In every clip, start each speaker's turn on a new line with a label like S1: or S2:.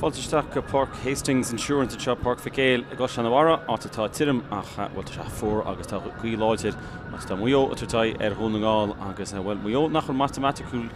S1: Fáilte isteach go Páirc Hastings Insurance anseo, Páirc Mhic Éil i gCaisleán an Bharraigh, áit atá tirim ach, bhuel, tá sé fuar agus tá gaoth láidir agus tá Maigh Eo ag tabhairt aghaidh ar Dhún na nGall agus, bhuel, Maigh Eo nach bhfuil matamaiticiúil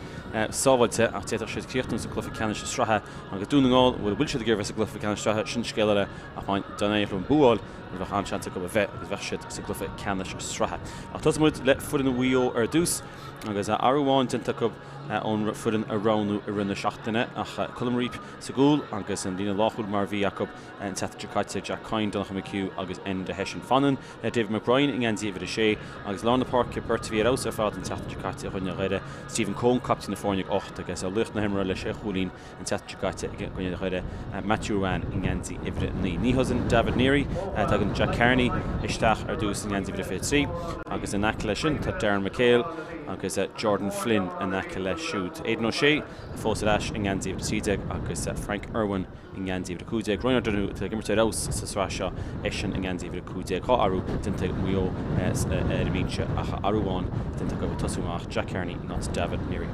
S1: sábháilte ach d'fhéadfadh siad críochnú sa gcluiche ceannais sraithe agus Dún na nGall, bhuel, an bhfuil siad ag iarraidh bheith sa gcluiche ceannais sraithe, sin scéal eile ach má dá n-éireodh leo an bua a fháil, bheadh an-seans acu a bheith agus bheadh siad sa gcluiche ceannais sraithe. Ach tosóidh muid le foireann Mhaigh Eo ar dtús agus athrú amháin déanta acu ón bhfoireann a roghnú i rith na seachtaine ach Colm Reape sa gcúl agus an líne leathchúil mar a bhí acu an tseachtain seo caite, Jack Coyne, Donncha McHugh agus Enda Hession. Fanann David McBrien i ngeansaí uimhir a sé agus lár na páirce beirt a bhí ar fheabhas ar fad an tseachtain seo caite i gcoinne Dhoire, Stephen Coen, captaen na foirne ag 8 agus laoch na himeartha le sé chúilín an tseachtain seo caite i gcoinne Dhoire, Matthew Ruane i ngeansaí uimhir 9. Ní thosaíonn David Neary, tagann Jack Carney isteach ar dtús i ngeansaí uimhir a 23 agus in aice leis sin tá Darren McHale agus Jordan Flynn in aice leis siúd. Aidan O'Shea fós ar ais i ngeansaí uimhir 13 agus Frank Irwin i ngeansaí uimhir 15. Ryan O'Donoghue atá ag imirt ar fheabhas sa tsraith seo, eisean i ngeansaí uimhir 15. 2 athrú déanta ag Maigh Eo ar an mbinse ach athrú amháin déanta acu ag tosú amach, Jack Carney in áit David Neary.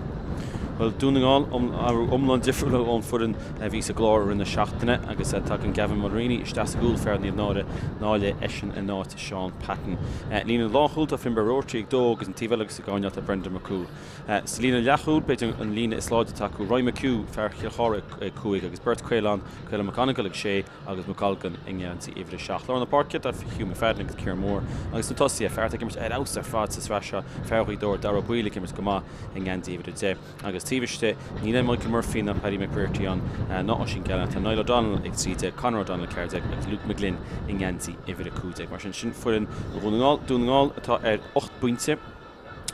S1: Bhuel, Dún na nGall, athrú iomlán difriúil ón bhfoireann a bhí sa gclár i rith na seachtaine agus tagann Gavin Mulreany isteach sa gcúl, fear Naomh Náire, Náille, eisean in áit Shaun Patton. Líne lánchúil tá Finbarr Roarty ag dó agus an taobh eile agus sa gcoirnéal tá Brendan McCool. Sa líne leathchúil, b'fhéidir an líne is láidre atá acu, Ryan McHugh, fear Chill Chartha ag 5 agus beirt Caolán, Caolán McGonigle ag 6 agus McColgan i ngeansaí uimhir 7. Lár na páirce, tá Hugh McFadden agus Ciarán Moore agus na tosaithe, fear atá ag imirt ar fheabhas ar fad sa tsraith seo, fear Ghaoth Dobhair, Darragh Ó Baoill ag imirt go maith i ngeansaí uimhir 10. Agus taobh istigh, níl Michael Murphy ná Paddy McBrearty ann ná Oisín Gallen. Tá Niall O'Donnell ag 13, Conor O'Donnell 14 agus Luke McGlynn i ngeansaí uimhir 15. Mar sin, sin foireann Dhún na nGall, Dún na nGall atá ar 8 bpointe.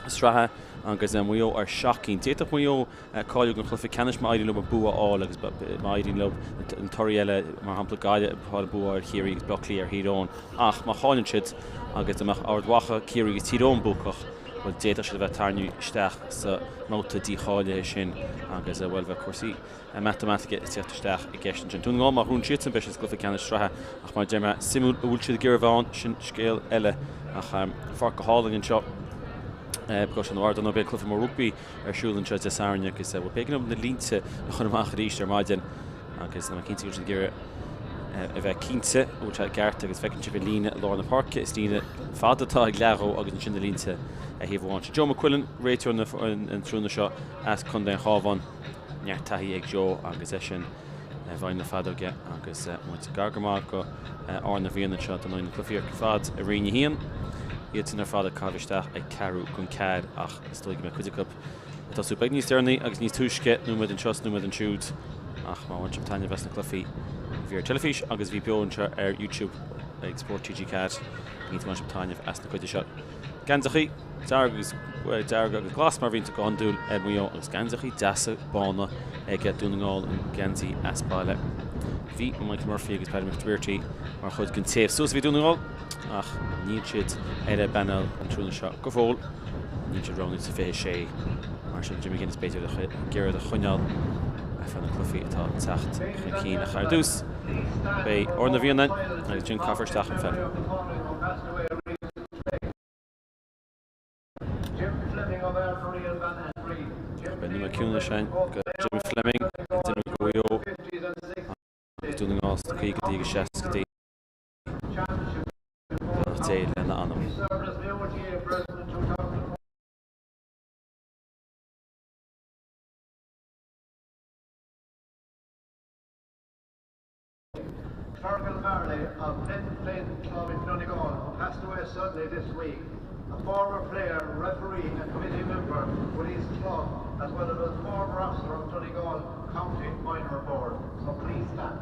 S1: sraithe agus Maigh Eo ar 7 cinn. D'fhéadfadh Maigh Eo cáiliú don chluiche ceannais má éiríonn leo an bua a fháil agus má éiríonn leo na torthaí eile, mar shampla Gaillimh ag fáil bua ar Chiarraí agus Baile Átha Cliath ar Thír Eoghain. Ach má chailleann siad agus dá mbeadh Ard Mhacha, Ciarraí agus Tír Eoghain buacach, bhuel d'fhéadfadh siad a bheith tarraingthe isteach sa mbabhta dícháilithe sin agus bhuel bheadh cúrsaí matamaitice ag teacht isteach i gceist ansin. Dún na nGall, má bhuann siadsan, beidh siad sa gcluiche ceannais sraithe ach mar a deir mé, suimiúil an bhfuil siad ag iarraidh a bheith ann, sin scéal eile. Ach pháirc go hálainn anseo i gCaisleán an Bharraigh, beidh cluiche mór rugbaí ar siúl anseo Dé Sathairn agus bhuel b'éigean dom na línte a chur amach arís ar maidin agus tá mé cinnte go bhfuil siad ag iarraidh a bheith cinnte go bhfuil sé i gceart agus feiceann sibh an líne i lár na páirce, is líne fada atá ag leath agus ansin na línte ar thaobh amháin. Joe McQuillan, réiteoir an tráthnóna seo as Contae an Chabháin. Neart taithí ag Joe agus eisean i bhfeighil na feadóige agus muid gar go maith go ár na bhFiann anseo don na cluichí ar fad i Roinn 1. Iad sin ar fad ag caitheamh isteach ag ceathrú don ceathair ach is dóigh go mbeidh cuid acu ag tosú beag níos deireanaí agus níos túisce, nóiméad anseo is nóiméad ansiúd ach má bhain sibh taitneamh as na cluichí a bhí ar teilifís agus a bhí beo anseo ar YouTube ag Spórt TG4, cinnte go mbain sibh taitneamh as na cuid seo. Geansachaí dearg agus dearg agus glas mar a bhíonn go hiondúil ar Mhaigh Eo agus geansachaí deasa bána ag Dún na nGall an geansaí as baile. Bhí Michael Murphy agus Paddy McBrearty mar chuid den téamh suas a bhí Dún na nGall ach níl siad ar an bpainéal an tráthnóna seo go fóill. Níl siad roghnaithe sa 26 mar sin Jim McGuinness b'fhéidir ag iarraidh a choinneáil ar feadh na cluichí atá ag teacht chun cinn ach ar dtús beidh Ár na bhFiann agus ansin caithfear isteach an pheil. Beidh nóiméad ciúnais againn do Jimmy Fleming a d'imigh go Mhaigh Eo agus Dún na nGall sna caogaidí agus seascaidí. Beannacht Dé lena anam.
S2: Fergal Marley of Glen Flynn Club in Donegal, who passed away suddenly this week, a former player, referee and committee member with his club, as well as a former officer of Donegal County Minor Board. So please stand.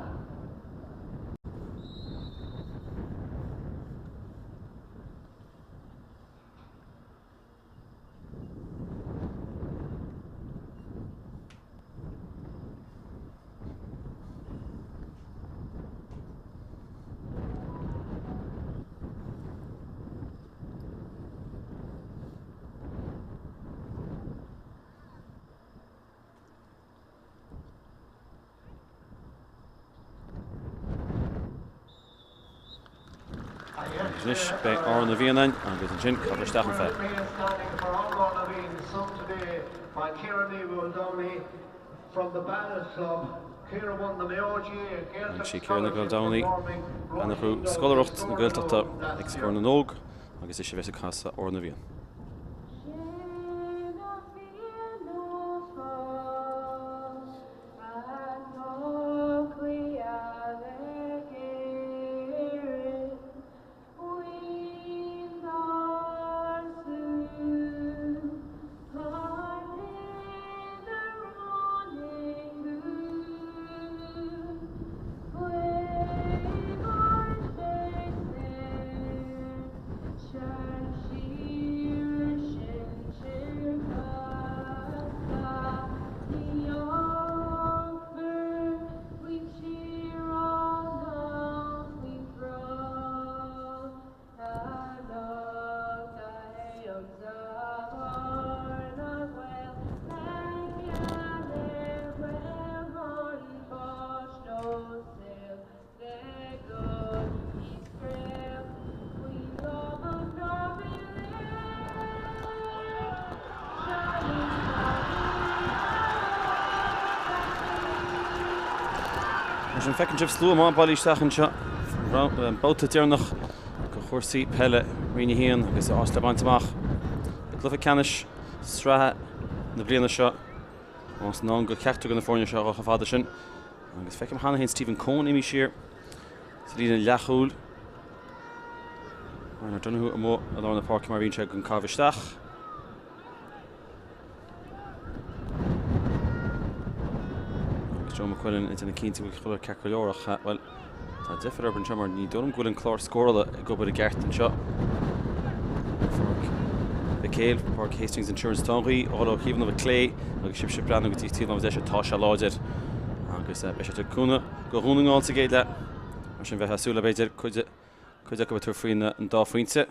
S1: Agus anois beidh Amhrán na bhFiann againn agus ansin caithfear isteach an pheil.
S2: From the Banna Club.
S1: Aimsigh Ciara Nic Giolla Domhnaill, bean a ghnóthaigh Scoláireacht na Gaeltachta ag Scór na nÓg agus ise a bheas ag casadh Amhrán na bhFiann. Mar sin feiceann sibh slua maith bailithe isteach anseo. Babhta deireanach de chúrsaí peile Roinn 1 agus áit le baint amach i gcluiche ceannais sraithe na bliana seo. Más i ndán do cheachtar de na foirne seo a dhul chomh fada sin. Agus feicim cheana féin Stephen Coen imithe siar sa líne leathchúil. Ryan O'Donoghue amuigh i lár na páirce mar a bhíonn sé don caitheamh isteach. Agus Joe McQuillan ag déanamh cinnte go bhfuil chuile ceart go leor ach, bhuel, tá deifir orthu anseo mar ní dóigh liom go bhfuil an clár scórála ag obair i gceart anseo. Páirc Mhic Éil, Páirc Hastings Insurance Tá an ghaoth ag dul ó thaobh na láimhe clé agus sibhse ag breathnú go dtí taobh na láimhe deise tá sé láidir agus beidh sé ag cúnamh do Dhún na nGall sa gcéad leath. Mar sin bheifeá ag súil le b'fhéidir cuid cuid acu ag tabhairt faoin an dá phointe.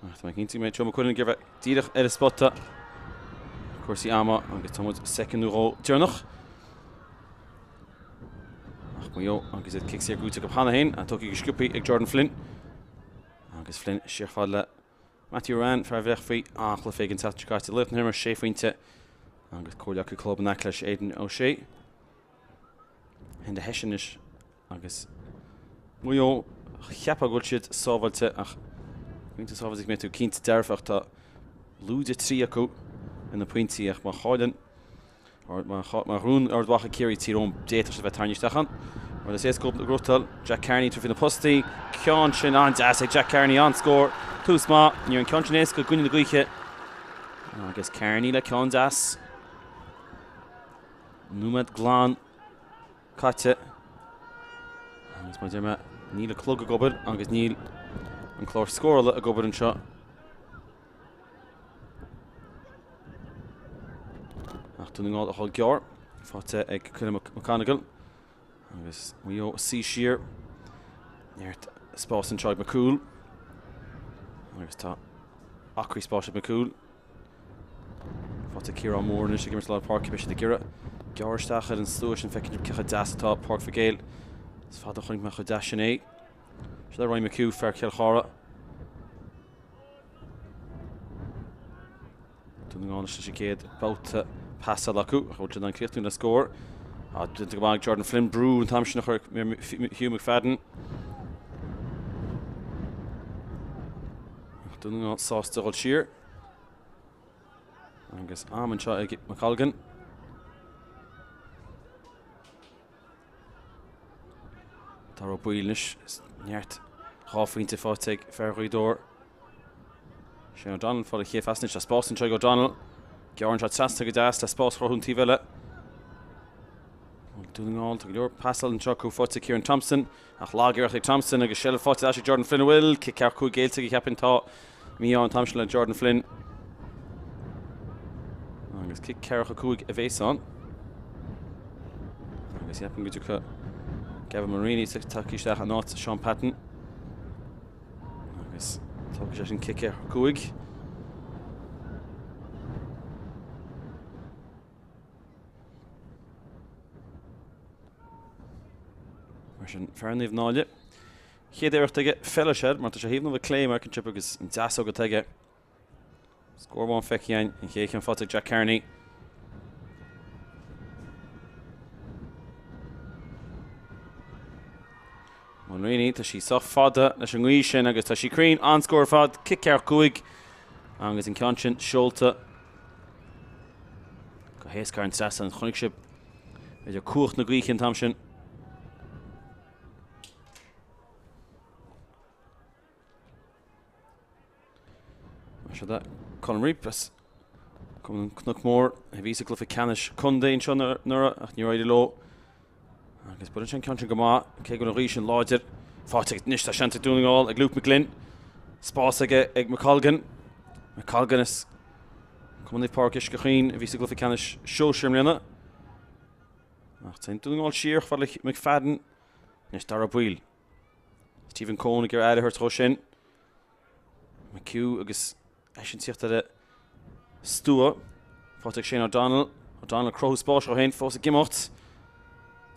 S1: Ach tá mé cinnte go mbeidh Joe McQuillan ag iarraidh bheith díreach ar an spota. Cúrsaí ama agus tá muid soicind nó dhó deireanach. Ach Maigh Eo agus iad cic saor buaite acu cheana féin, tógtha go sciobtha ag Jordan Flynn. Agus Flynn siar fad le Matthew Ruane, fear a bhreac faoi an-chluiche ag an tseachtain seo caite. Laoch na himeartha sé phointe agus comhghleacaí club in aice leis Aidan O'Shea. Enda Hession anois agus Maigh Eo cheapfá go bhfuil siad sábháilte ach níl tú sábháilte go mbeidh tú cinnte dearfach tá lúide 3 acu ina pointí ach má chailleann Má ghnóthaíonn Ard Mhacha Ciarraí Tír Eoghain d'fhéadfadh siad a bheith tarraingthe isteach ann. Mar is éasca a ghnóthachtáil Jack Carney tabhairt faoi na postaí. Ceann sin an-deas ag Jack Carney, an-scór. Tús maith. Ní raibh an ceann sin éasca i gcoinne na gaoithe. Agus Carney le ceann deas. Nóiméad glan caite. Agus mar a deir mé, níl an clog ag obair agus níl an clár scórála ag obair anseo. Ach Dún na nGall a dhul gearr, faighte ag Cillian McConaigle. Agus Maigh Eo ag suí siar. Neart spáis anseo ag McCool. Agus tá acraí spáis ag McCool. Faighte ag Ciarán Moore anois ag imirt lár páirce, beidh siad ag iarraidh gearradh isteach ar an slua sin feiceann sibh cé chomh deas atá Páirc Mhic Éil. Is fada a chonaic mé chomh deas sin é. Seo le Ryan McHugh, fear Chill Chartha. Dún na nGall leis an gcéad babhta pasála acu ach bhfuil siad in ann críochnú le scór. Déanta go maith ag Jordan Flynn brú an t-am sin a chur ar Hugh McFadden. Ach Dún na nGall sásta a dhul siar. Agus am anseo ag McColgan. Dara Ó Baoill anois, neart 2 phointe faighte ag fear Ghaoth Dobhair. Shane O'Donnell fáil a chéad phas anois. Tá spás anseo ag O'Donnell. Gearrann sé trasna go deas le spás a chruthú an taobh eile. Dún na nGall, tá go leor pasáil anseo acu faighte ag Kieran Thompson. Ach lag-iarracht ag Thompson agus seilbh faighte ar ais ag Jordan Flynn. An bhfuil cic ceathracha 5 géillte aige cheapfainn tá mí-ádh an t-am sin le Jordan Flynn. Agus cic ceathracha 5 a bhéas ann. Agus cheapfainn go dtiocfaidh Gavin Mulreany tagtha isteach in áit Sean Patton. Agus tógfaidh sé sin cic ceathracha 5. Mar sin, fear Naomh Náille. Chéad iarracht aige, feilfidh sé mar tá sé thaobh na láimhe clé mar chip agus an deasóg atá aige. Scór amháin feicthe againn, an chéad cheann faighte ag Jack Carney. Mulraney, tá sí sách fada leis an ngaoth sin agus tá sí cruinn, an-scór ar fad, cic ceathracha 5 agus an ceann sin seolta go héasca thar an trasnán. Chonaic sibh idir cumhacht na gaoithe an t-am sin. Mar seo de, Colm Reape as Cumann an Cnoc Mór a bhí sa gcluiche ceannais contae anseo anuraidh ach níor éirigh leo. Agus buaileann sé an ceann sin go maith, cé go bhfuil an ghaoth sin láidir. Faighte anois tá seans ag Dún na nGall ag Luke McGlynn. Spás aige ag McColgan. McColgan as Cumann Naomh Pádraig Uisce Chaoin a bhí sa gcluiche ceannais sóisir i mbliana. Ach téann Dún na nGall siar chomh fada le McFadden. Anois Daire Boyle. Stephen Coen ag iarraidh aire a thabhairt dhó sin. McHugh agus eisean ag tíocht ar a stua. Faighte ag Shane O'Donnell. O'Donnell ag cruthú spáis dhó féin, fós ag imeacht.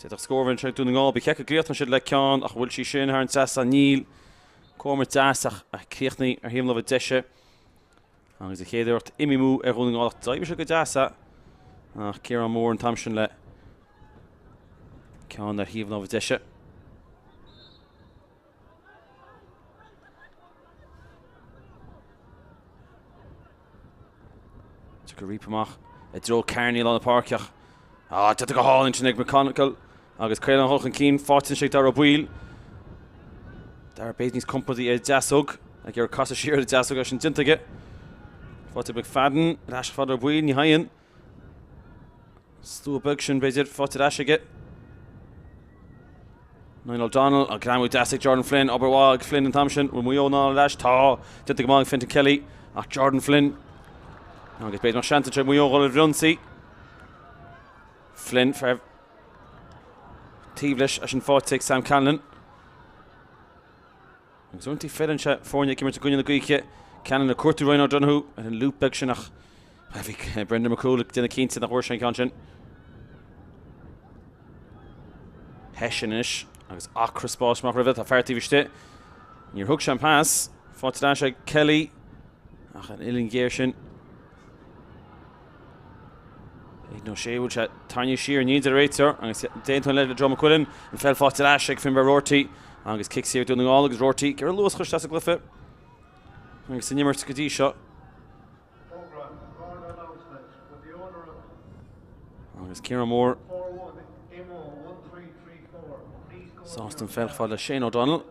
S1: D'fhéadfadh scór a bheith anseo ag Dún na nGall. Ba cheart go gcríochnódh siad le ceann ach bhfuil sí sin thar an trasnán? Níl. Comhimirt deas ach críochnaithe ar thaobh na láimhe deise. Agus an chéad iarracht imithe amú ar Dhún na nGall ach d'oibrigh sé go deas é. Ach Ciarán Moore an t-am sin le ceann ar thaobh na láimhe deise. Tiocfaidh Reape amach i dtreo Kearney i lár na páirce ach ah, déanta go hálainn sin ag McConville agus Caolán ag dul chun cinn, faighte anois ag Daire Ó Baoill. Daire b'fhéidir níos compordaí ar deasóg, ag iarraidh casadh siar ar deasóg é sin déanta aige. Faighte ag McFadden, ar ais fada Ó Baoill, ní thagann. Stua beag sin, b'fhéidir, faighte ar ais aige. Niall O'Donnell, an greamú deas ag Jordan Flynn, obair mhaith ag Flynn an t-am sin, bhfuil Maigh Eo in ann ar ais? Tá, déanta go maith ag Fintan Kelly, ach Jordan Flynn, agus b'fhéidir nach seans anseo ag Maigh Eo dhul ar ionsaí. Flynn, fear taobh leis, é sin faighte ag Sam Callinan. Agus uaireanta feileann sé foirne ag imirt i gcoinne na gaoithe. Callinan ag cuartú Ryan O'Donoghue ar an loop beag sin ach bhí Brendan McCool ag déanamh cinnte nach bhfuair sé an ceann sin. Hession anois agus acra spáis amach roimhe, tá fear taobh istigh. Níor thug sé an pas. Faighte ar ais ag Kelly ach an uillinn ghéar sin. Aidan O'Shea bhfuil sé tarraingthe siar níl deir an réiteoir agus d'aontóinn le Joe McQuillan an pheil faighte ar ais ag Finbar Roarty agus cic saor Dún na nGall agus Roarty ag iarraidh luas a chur isteach sa gcluiche agus san imirt go dtí seo. Agus Ciarán Moore sásta an pheil fada le Shane O'Donnell.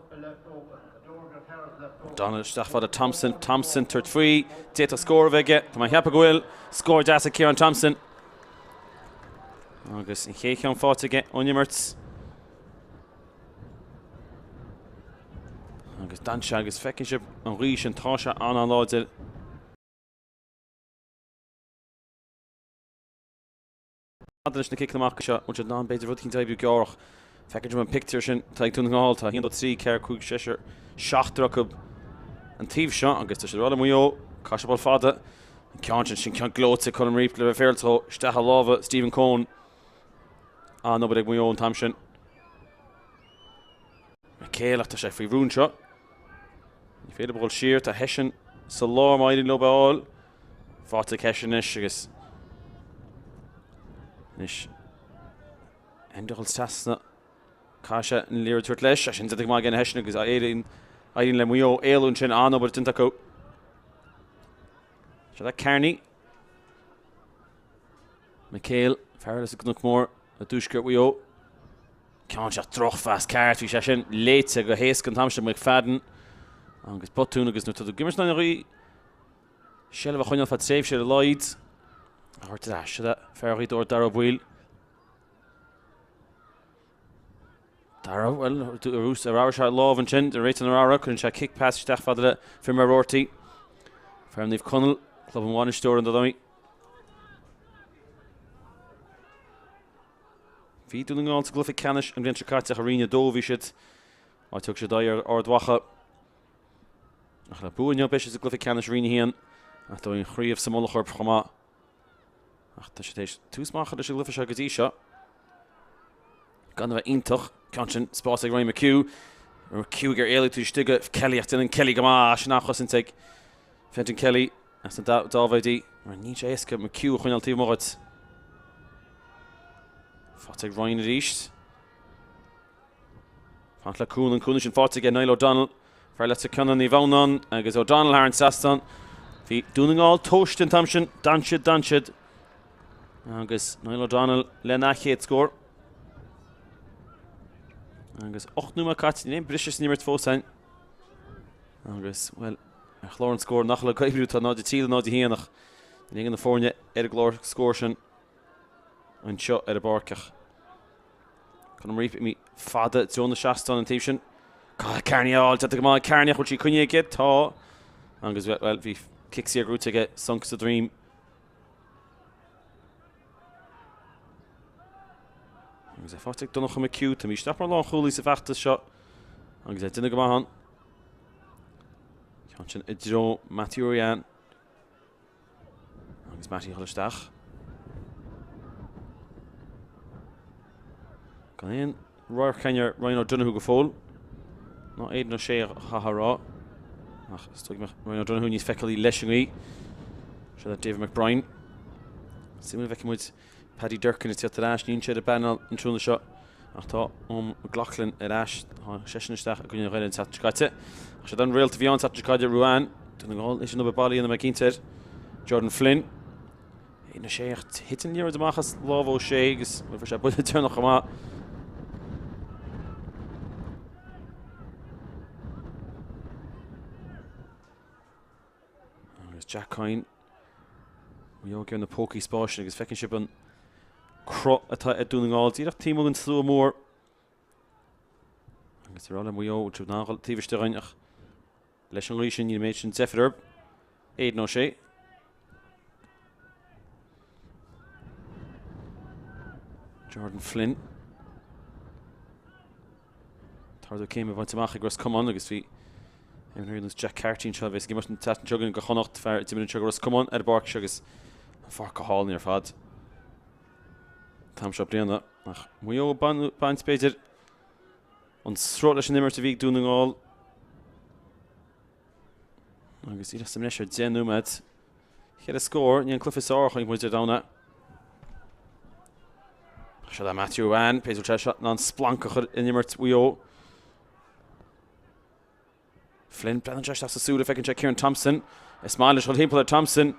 S1: O'Donnell isteach fada Thompson, Thompson tabhairt faoi, d'fhéadfadh scór a bheith aige, tá mé ag ceapadh go bhfuil, scór deas ag Ciarán Thompson. Agus an chéad cheann faighte aige ón imirt. Agus d'fhan sé agus feiceann sibh an ghaoth sin, tá sé an-an-láidir. Maidir leis na ciceanna amach seo, bhfuil siad in ann b'fhéidir rud eicínt a oibriú gearr ach feiceann sibh an pictiúr sin atá ag Dún na nGall, tá 1, 2, 3, 4, 5, 6, seachtar acu an taobh seo agus tá siad ag rá le Maigh Eo, caith sibh ball fada, an ceann sin, sin ceann gleoite Colm Reape le bheith féaráilte dhó, isteach i lámha Stephen Coen. An-obair ag Maigh Eo an t-am sin. McHale ach tá sé faoi bhrú anseo. Ní féidir dul siar, tá Hession sa lár má éiríonn leo é a fháil. Faighte ag Hession anois agus anois Enda dhul trasna. Caithfidh sé an liathróid a thabhairt leis, é sin déanta go maith ag Hession agus éiríonn éiríonn le Maigh Eo éalú ansin an-obair déanta acu. Seo le Kearney. McHale, fear eile as an gCnoc Mór i dtuaisceart Mhaigh Eo. Ceann seo drochphas ceart, bhí sé sin léite go héasca an t-am sin McFadden agus botún agus nuair atá tú ag imirt in aghaidh na gaoithe, Seilbh a choinneáil feadh tréimhse ar a laghad. A thabhairt ar ais. Seo fear Ghaoth Dobhair Dara Ó Baoill. Dara, bhuel, ar fhabhar sé lámh ansin, de réir an rara, cuireann sé cic pas isteach fada le Finbar Roarty. Fear Naomh Conaill, club an bhainisteora an dóigh. Bhí Dún na nGall sa gcluiche ceannais an bhliain seo caite ach i Roinn 2 bhí siad. Áit thug siad aghaidh ar Ard Mhacha. Ach le bua inniu beidh siad sa gcluiche ceannais Roinn 1 ach dóigh an chraobh sa mullach orthu chomh maith. Ach tá siad théis tús maith a chur leis an gcluiche seo go dtí seo. Gan a bheith iontach, ceann sin spás ag Ryan McHugh. McHugh ag iarraidh éalú taobh istigh de Kelly ach déanann Kelly go maith sin an-chosaint ag Fintan Kelly as na Dáibhéidí. Mar níl sé éasca McHugh a choinneáil taobh amuigh dhuit. Faighte ag Ryan arís. Fanacht le cúnamh, an cúnamh sin faighte aige Niall O'Donnell, fear Leitir Ceanainn Naomh Adhamhnáin agus O'Donnell thar an trasnán. Bhí Dún na nGall tomhaiste an t-am sin, d'fhan siad, d'fhan siad agus Niall O'Donnell lena chéad scór. Agus 8 nóiméad caite, níl aon briseadh san imirt fós againn. Agus, bhuel, ar chlár an scóir nach bhfuil ag oibriú tá 0-3 le 0-1 ach níl aon na foirne ar an gclár scóir sin anseo ar an bpáirc ach Conor Reape imithe fada i dtreo na seastán an taobh sin. Cathal Kearney á fháil, déanta go maith ag Kearney ach bhfuil sí coinnithe aige? Tá. Agus, bhuel, bhí cic saor gnóthaithe aige, sonc sa droim. Agus é faighte ag Donncha McHugh, tá isteach mar lánchúlaí sa bhfeachtas seo agus é ag déanamh go maith ann. Ceann sin i dtreo Matthew Ryan. Agus Matty ag dul isteach. Gan aon radharc againn ar Ryan O'Donoghue go fóill. Ná Aidan O'Shea a chaithfeá a rá. Ach is dóigh go mbeadh Ryan O'Donoghue níos feiceálaí leis an ngaoth. Seo le David McBrien. Suimiúil a bhfeicfidh muid Paddy Durcan ag tíocht ar ais. Níl sé ar an bpainéal an tráthnóna seo ach tá Eoin McLaughlin ar ais. Tá seisean isteach i gcoinne Dhoire an tseachtain seo caite. Ach sé an réalt a bhí ann an tseachtain seo caite, Ruane. Dún na nGall leis an obair baile a dhéanamh cinnte air. Jordan Flynn. Aidan O'Shea ach thit an liathróid amach as lámh O'Shea agus bhuel fuair sé buille deireanach chomh maith. Agus Jack Coyne Maigh Eo ag iarraidh na pócaí spáis sin agus feiceann sibh an cruth atá ag Dún na nGall díreach taobh amuigh den slua mór. Agus ar le Maigh Eo trú ná taobh istigh againn ach leis an ngaoth sin níl an méid sin deifir orthu. Aidan O'Shea. Jordan Flynn. Tá ardú céime bainte amach ag Ros Comáin agus bhí imreoirí ar nós Jack Carty anseo a bheas ag imirt an tseachtain seo chugainn do Chonnacht, fear a d'imir anseo do Ros Comáin ar an bpáirc seo agus an pháirc go hálainn ar fad an t-am seo bliana. Ach Maigh Eo ag baint b'fhéidir an sruth leis an imirt a bhí ag Dún na nGall agus iad sa mbreis ar 10 nóiméad. Cheithre scór, ní an cluiche is fearr a chonaic muid ar domhan é. Seo le Matthew Ruane, b'fhéidir sé seo ná an splanc a chur in imirt Mhaigh Eo. Flynn breathnaíonn sé isteach sa súil a feiceann sé Ciarán Thompson. Is maith leis dul thimpeall ar Thompson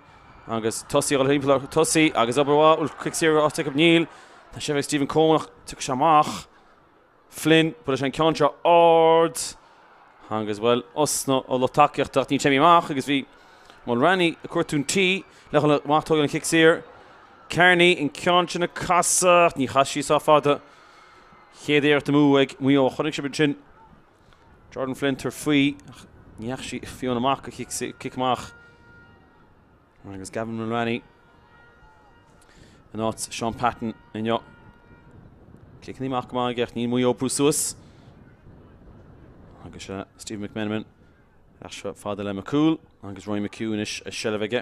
S1: agus tosaí dul thimpeall ar tosaí agus obair mhaith bhfuil cic saor á ag Níl. Tá sé ag Stephen Coen ach tiocfaidh sé amach. Flynn, buailfidh sé an ceann seo ard agus, bhuel, osna ó lucht tacaíochta ach níl sé imithe amach agus bhí Mulraney ag cuartú an tí le dhul amach tógáil an chic saor. Kearney, an ceann sin ag casadh ach ní chas sí sách fada. Chéad iarracht amú ag Maigh Eo. Chonaic sibh ansin Jordan Flynn tabhairt faoi ach ní dheachaigh sí fiú amach go cic amach. Agus Gavin Mulraney in áit Sean Patton inniu. Ciceanna amach go maith aige ach níl Maigh Eo ag brú suas. Agus seo Stephen McMenamin ar ais fada le McCool agus Ryan McHugh anois i seilbh aige.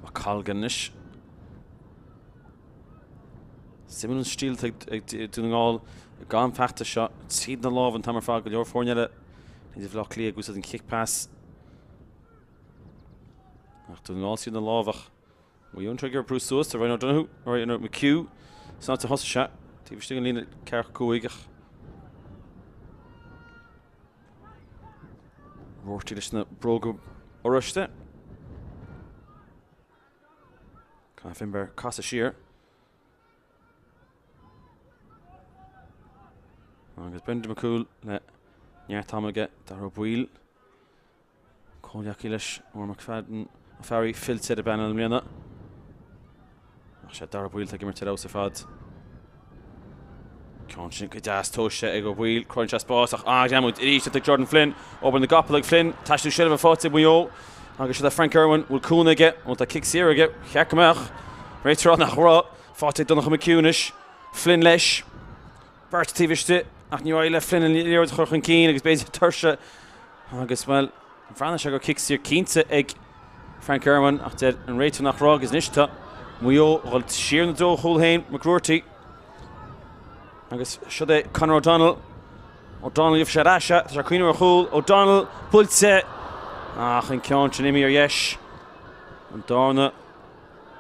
S1: McColgan anois. Suimiúil an stíl atá ag Dún na nGall gan feachtas seo tríd na lámha an t-am ar fad go leor foirne eile idir Bhaile Átha Cliath ag úsáid an kick pass. Ach Dún na nGall tríd na lámha ach Maigh Eo anseo ag iarraidh brú suas ar Ryan O'Donoghue, Ryan McHugh san áit a thosaigh sé taobh istigh den líne ceathracha 5 ach Roarty leis na bróga oráiste. Caithfidh Finbar casadh siar. Agus Brendan McCool le neart ama aige, Dara Ó Baoill. Comhghleacaí leis Omar McFadden Ó Fearraigh fillte ar an bpainéal i mbliana. Ach sé Dara Ó Baoill atá ag imirt ar fheabhas ar fad. Ceann sin go deas tomhaiste ag Ó Baoill, cruthaíonn sé spás ach an-ghreamú arís ag Jordan Flynn. Obair na gcapall ag Flynn, taisteal seilbhe faighte ag Maigh Eo agus seo le Frank Irwin, bhfuil cúnamh aige, bhfuil tá cic saor aige, cheart go mbeadh. Réiteoir nach raibh, faighte ag Donncha McHugh anois, Flynn leis. Beirt taobh istigh ach níor éirigh le Flynn an liathróid a chur chun cinn agus b'fhéidir tuirse agus, bhuel, bhreathnaigh sé go raibh cic saor cinnte ag Frank Irwin ach deir an réiteoir nach raibh agus anois tá Maigh Eo ag dul siar ina dtreo a chúl féin, McGroarty. Agus siod é Conor O'Donnell. O'Donnell gheobhaidh sé ar ais é, tá sé ag cuimhneamh ar chúl. O'Donnell buailte ach an ceann sin imithe ar dheis. An darna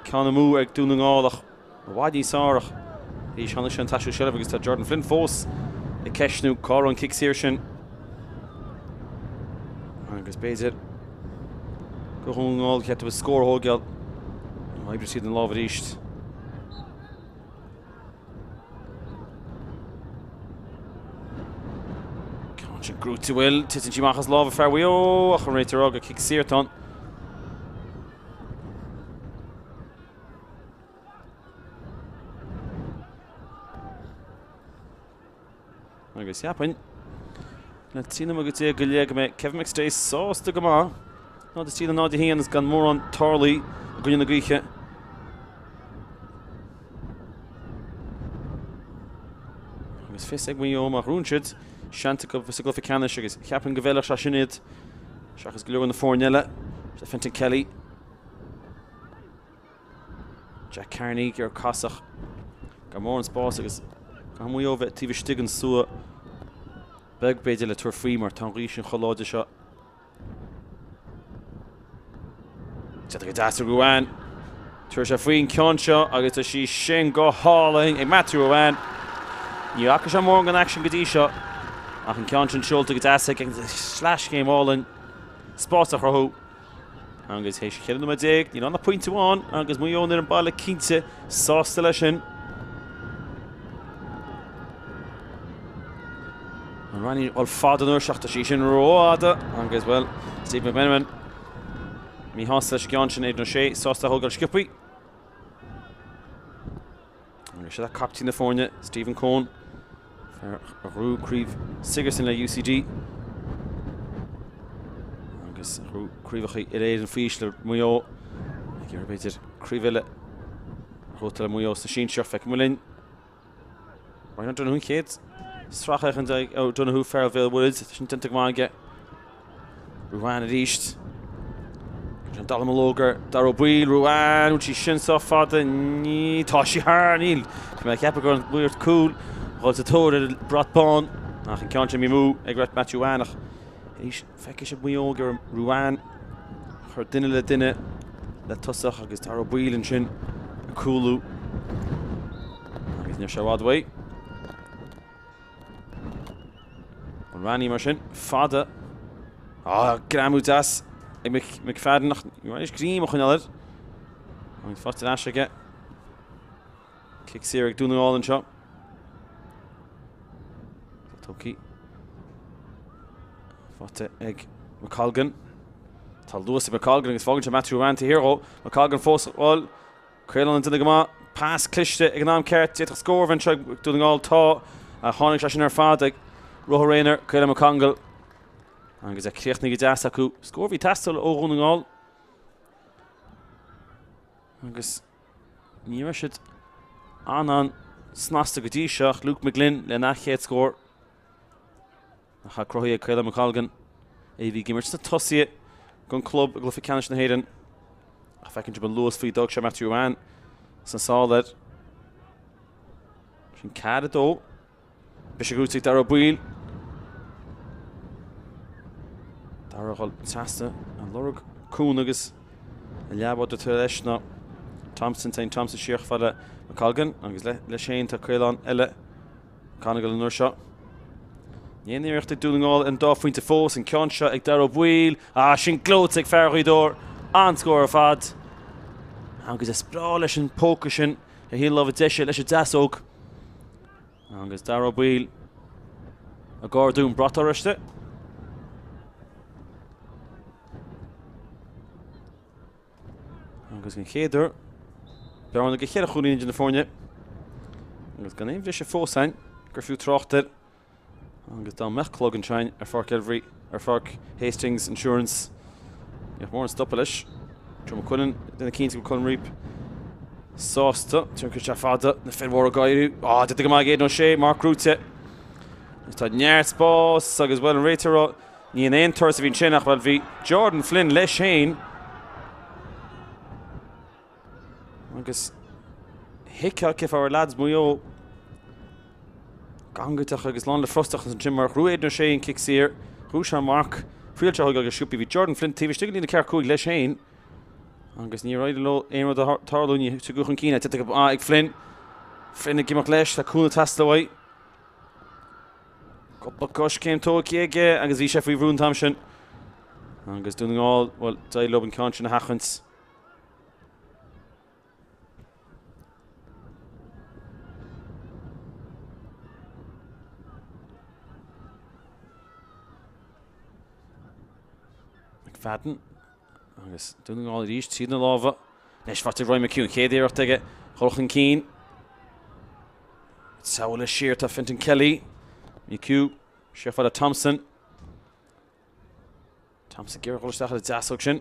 S1: ceann amú ag Dún na nGall ach. I bhfad níos fearr ach arís tháinig sé an t-aistriú seilbhe agus tá Jordan Flynn fós ag ceistniú cá raibh an cic saor sin agus b'fhéidir go Dhún na nGall cheart dóibh scór a thógáil. Oibrigh siad an lámh arís. Ceann sin gnóite bhuel, titeann sí amach as lámha fear Mhaigh Eo ach an réiteoir ag rá gur cic saor atá ann. Agus cheapfainn le 13 nóiméad go leith go mbeidh Kevin McStay sásta go maith. 0-3 le 0-1 is gan mórán tarlaithe i gcoinne na gaoithe. Agus fios ag Maigh Eo má ghnóthaíonn siad seans acu sa gcluiche ceannais agus cheapfainn go bhfeilfeadh sé sin iad seachas go leor de na foirne eile. Fintan Kelly. Jack Carney ag iarraidh casadh gan mórán spáis agus caithfidh Maigh Eo bheith taobh istigh den slua beag b'fhéidir le tabhairt faoi mar tá an ghaoth sin chomh láidir seo. Déanta go deas ag Ruane. Tabharfaidh sé faoin ceann seo agus tá sí sin go hálainn ag Matthew Ruane. Ní fhaca sé mórán den aicsean go dtí seo ach an ceann sin seolta go deas aige sleaschéim álainn spás a chruthú. Agus théis 14 nóiméad, níl ann ach pointe amháin agus Maigh Eo ar an baile cinnte sásta leis sin. An Rani bhuel fada an uair seo tá sí sin rófhada agus bhuel Steve McMenamin míshásta leis an gceann sin Aidan O'Shea sásta a thógáil sciobthaí. Agus seo captaen na foirne, Stephen Coen, fear a ghnóthaigh Craobh Sigerson le UCD agus a ghnóthaigh craobhacha Uile-Éireann faoi aois le Maigh Eo. Ag iarraidh b'fhéidir craobh eile a ghnóthachtáil le Maigh Eo sna sinsir. Feicfidh muid linn. Ryan O'Donoghue an chéad sracfhéachaint ag O'Donoghue fear Bhéal Mhuirthead. Tá sin déanta go maith aige. Ruane arís. An dallamullóg ar Daire Ó Baoill, Ruane, bhfuil sí sin sách fada? Ní, tá sí thar, níl. Tá mé ag ceapadh go raibh an liathróid cúil ag dul sa tóir ar an brat bán ach an ceann sin mímú ag Matthew Ruane ach arís feicfidh sibh Maigh Eo ag Ruane chuir duine le duine le tosach agus Daire Ó Baoill ansin ag cúlú agus ní raibh sé i bhfad uaidh. Mulraney mar sin, fada. Ah, greamú deas ag McFadden ach ní raibh greim a choinneáil air. Agus faighte ar ais aige. Cic saor ag Dún na nGall anseo. Tógtha. Faighte ag McColgan. Tá luas ag McColgan agus fágann sé Matthew Ruane taobh thiar dhó. McColgan fós ag dul. Caolán an duine go maith. Pas cliste ag an am ceart. D'fhéadfadh scór a bheith anseo ag Dún na nGall. Tá. Ach tháinig sé sin ar fad ag ruathar aonair Caolán McConville. Agus é críochnaithe go deas acu. Scór a bhí ag teastáil ó Dhún na nGall. Agus ní raibh siad an-an-snasta go dtí seo ach Luke McGlynn lena chéad scór. Ach tá cruthaithe ag Caolán McColgan, é a bhí ag imirt sna tosaithe don chlub i gcluiche ceannais na hÉireann. Ach feiceann sibh an luas faoi d'fhág sé Matthew Ruane sna sála air. Sin 4-2. Briseadh gnóthaithe ag Daire Ó Baoill. Daire ag dul trasna ag lorg cúnamh agus an leathbhádóir atá leis ná Thompson, téann Thompson siar chomh fada le McColgan agus leis féin tá Caolán eile. McConaughey an uair seo. Ní aon iarracht ag Dún na nGall ar an dá phointe fós, an ceann seo ag Daire Ó Baoill. Ah, sin gleoite ag fear Ghaoth Dobhair. An-scór ar fad. Agus is breá leis an póca sin ar thaobh na láimhe deise leis an deasóg. Agus Daire Ó Baoill ag ardú an brat oráiste. Agus an chéad uair, bearna de cheithre chúilín idir na foirne. Agus gan aon bhriseadh fós ann gur fiú trácht air. Agus dá mbeadh clog ansin ar Pháirc Elvery, ar Pháirc Hastings Insurance, ní bheadh mórán stopadh leis. Joe McQuillan, duine cinnte go bhfuil Colm Reape sásta. Tionchar sé fada, na fir mhóra ag éirí. Á, déanta go maith ag Aidan O'Shea, marc gnóthaithe. Agus tá neart spás agus bhuel an réiteoir Ní in aon turas a bhí ansin ach, bhuel, bhí Jordan Flynn leis féin agus thuigfeá cén fáth a raibh leaids Mhaigh Eo gangaideach agus lán le frustrachas ansin mar ghnóthaigh Aidan O'Shea an cic saor, ghnóthaigh sé an marc, thriail sé a thógáil go sciobtha, bhí Jordan Flynn taobh istigh den líne ceathracha 5 leis féin. Agus níor éirigh leo aon rud a tharlú, ní tugadh chun cinn é. Déanta go maith ag Flynn. Flynn ag imeacht leis, tá cúnamh ag teastáil uaidh. Cúpla coiscéim tógtha aige agus bhí sé faoi bhrú an t-am sin. Agus Dún na nGall, bhuel, d'éirigh leo an ceann sin a sheachaint. McFadden agus Dún na nGall arís tríd na lámha. Anois faighte ag Ryan McHugh an chéad iarracht aige dhul chun cinn. Samhail siar tá Fintan Kelly. McHugh siar fada Thompson. Thompson ag iarraidh dhul isteach ar an deasóg sin.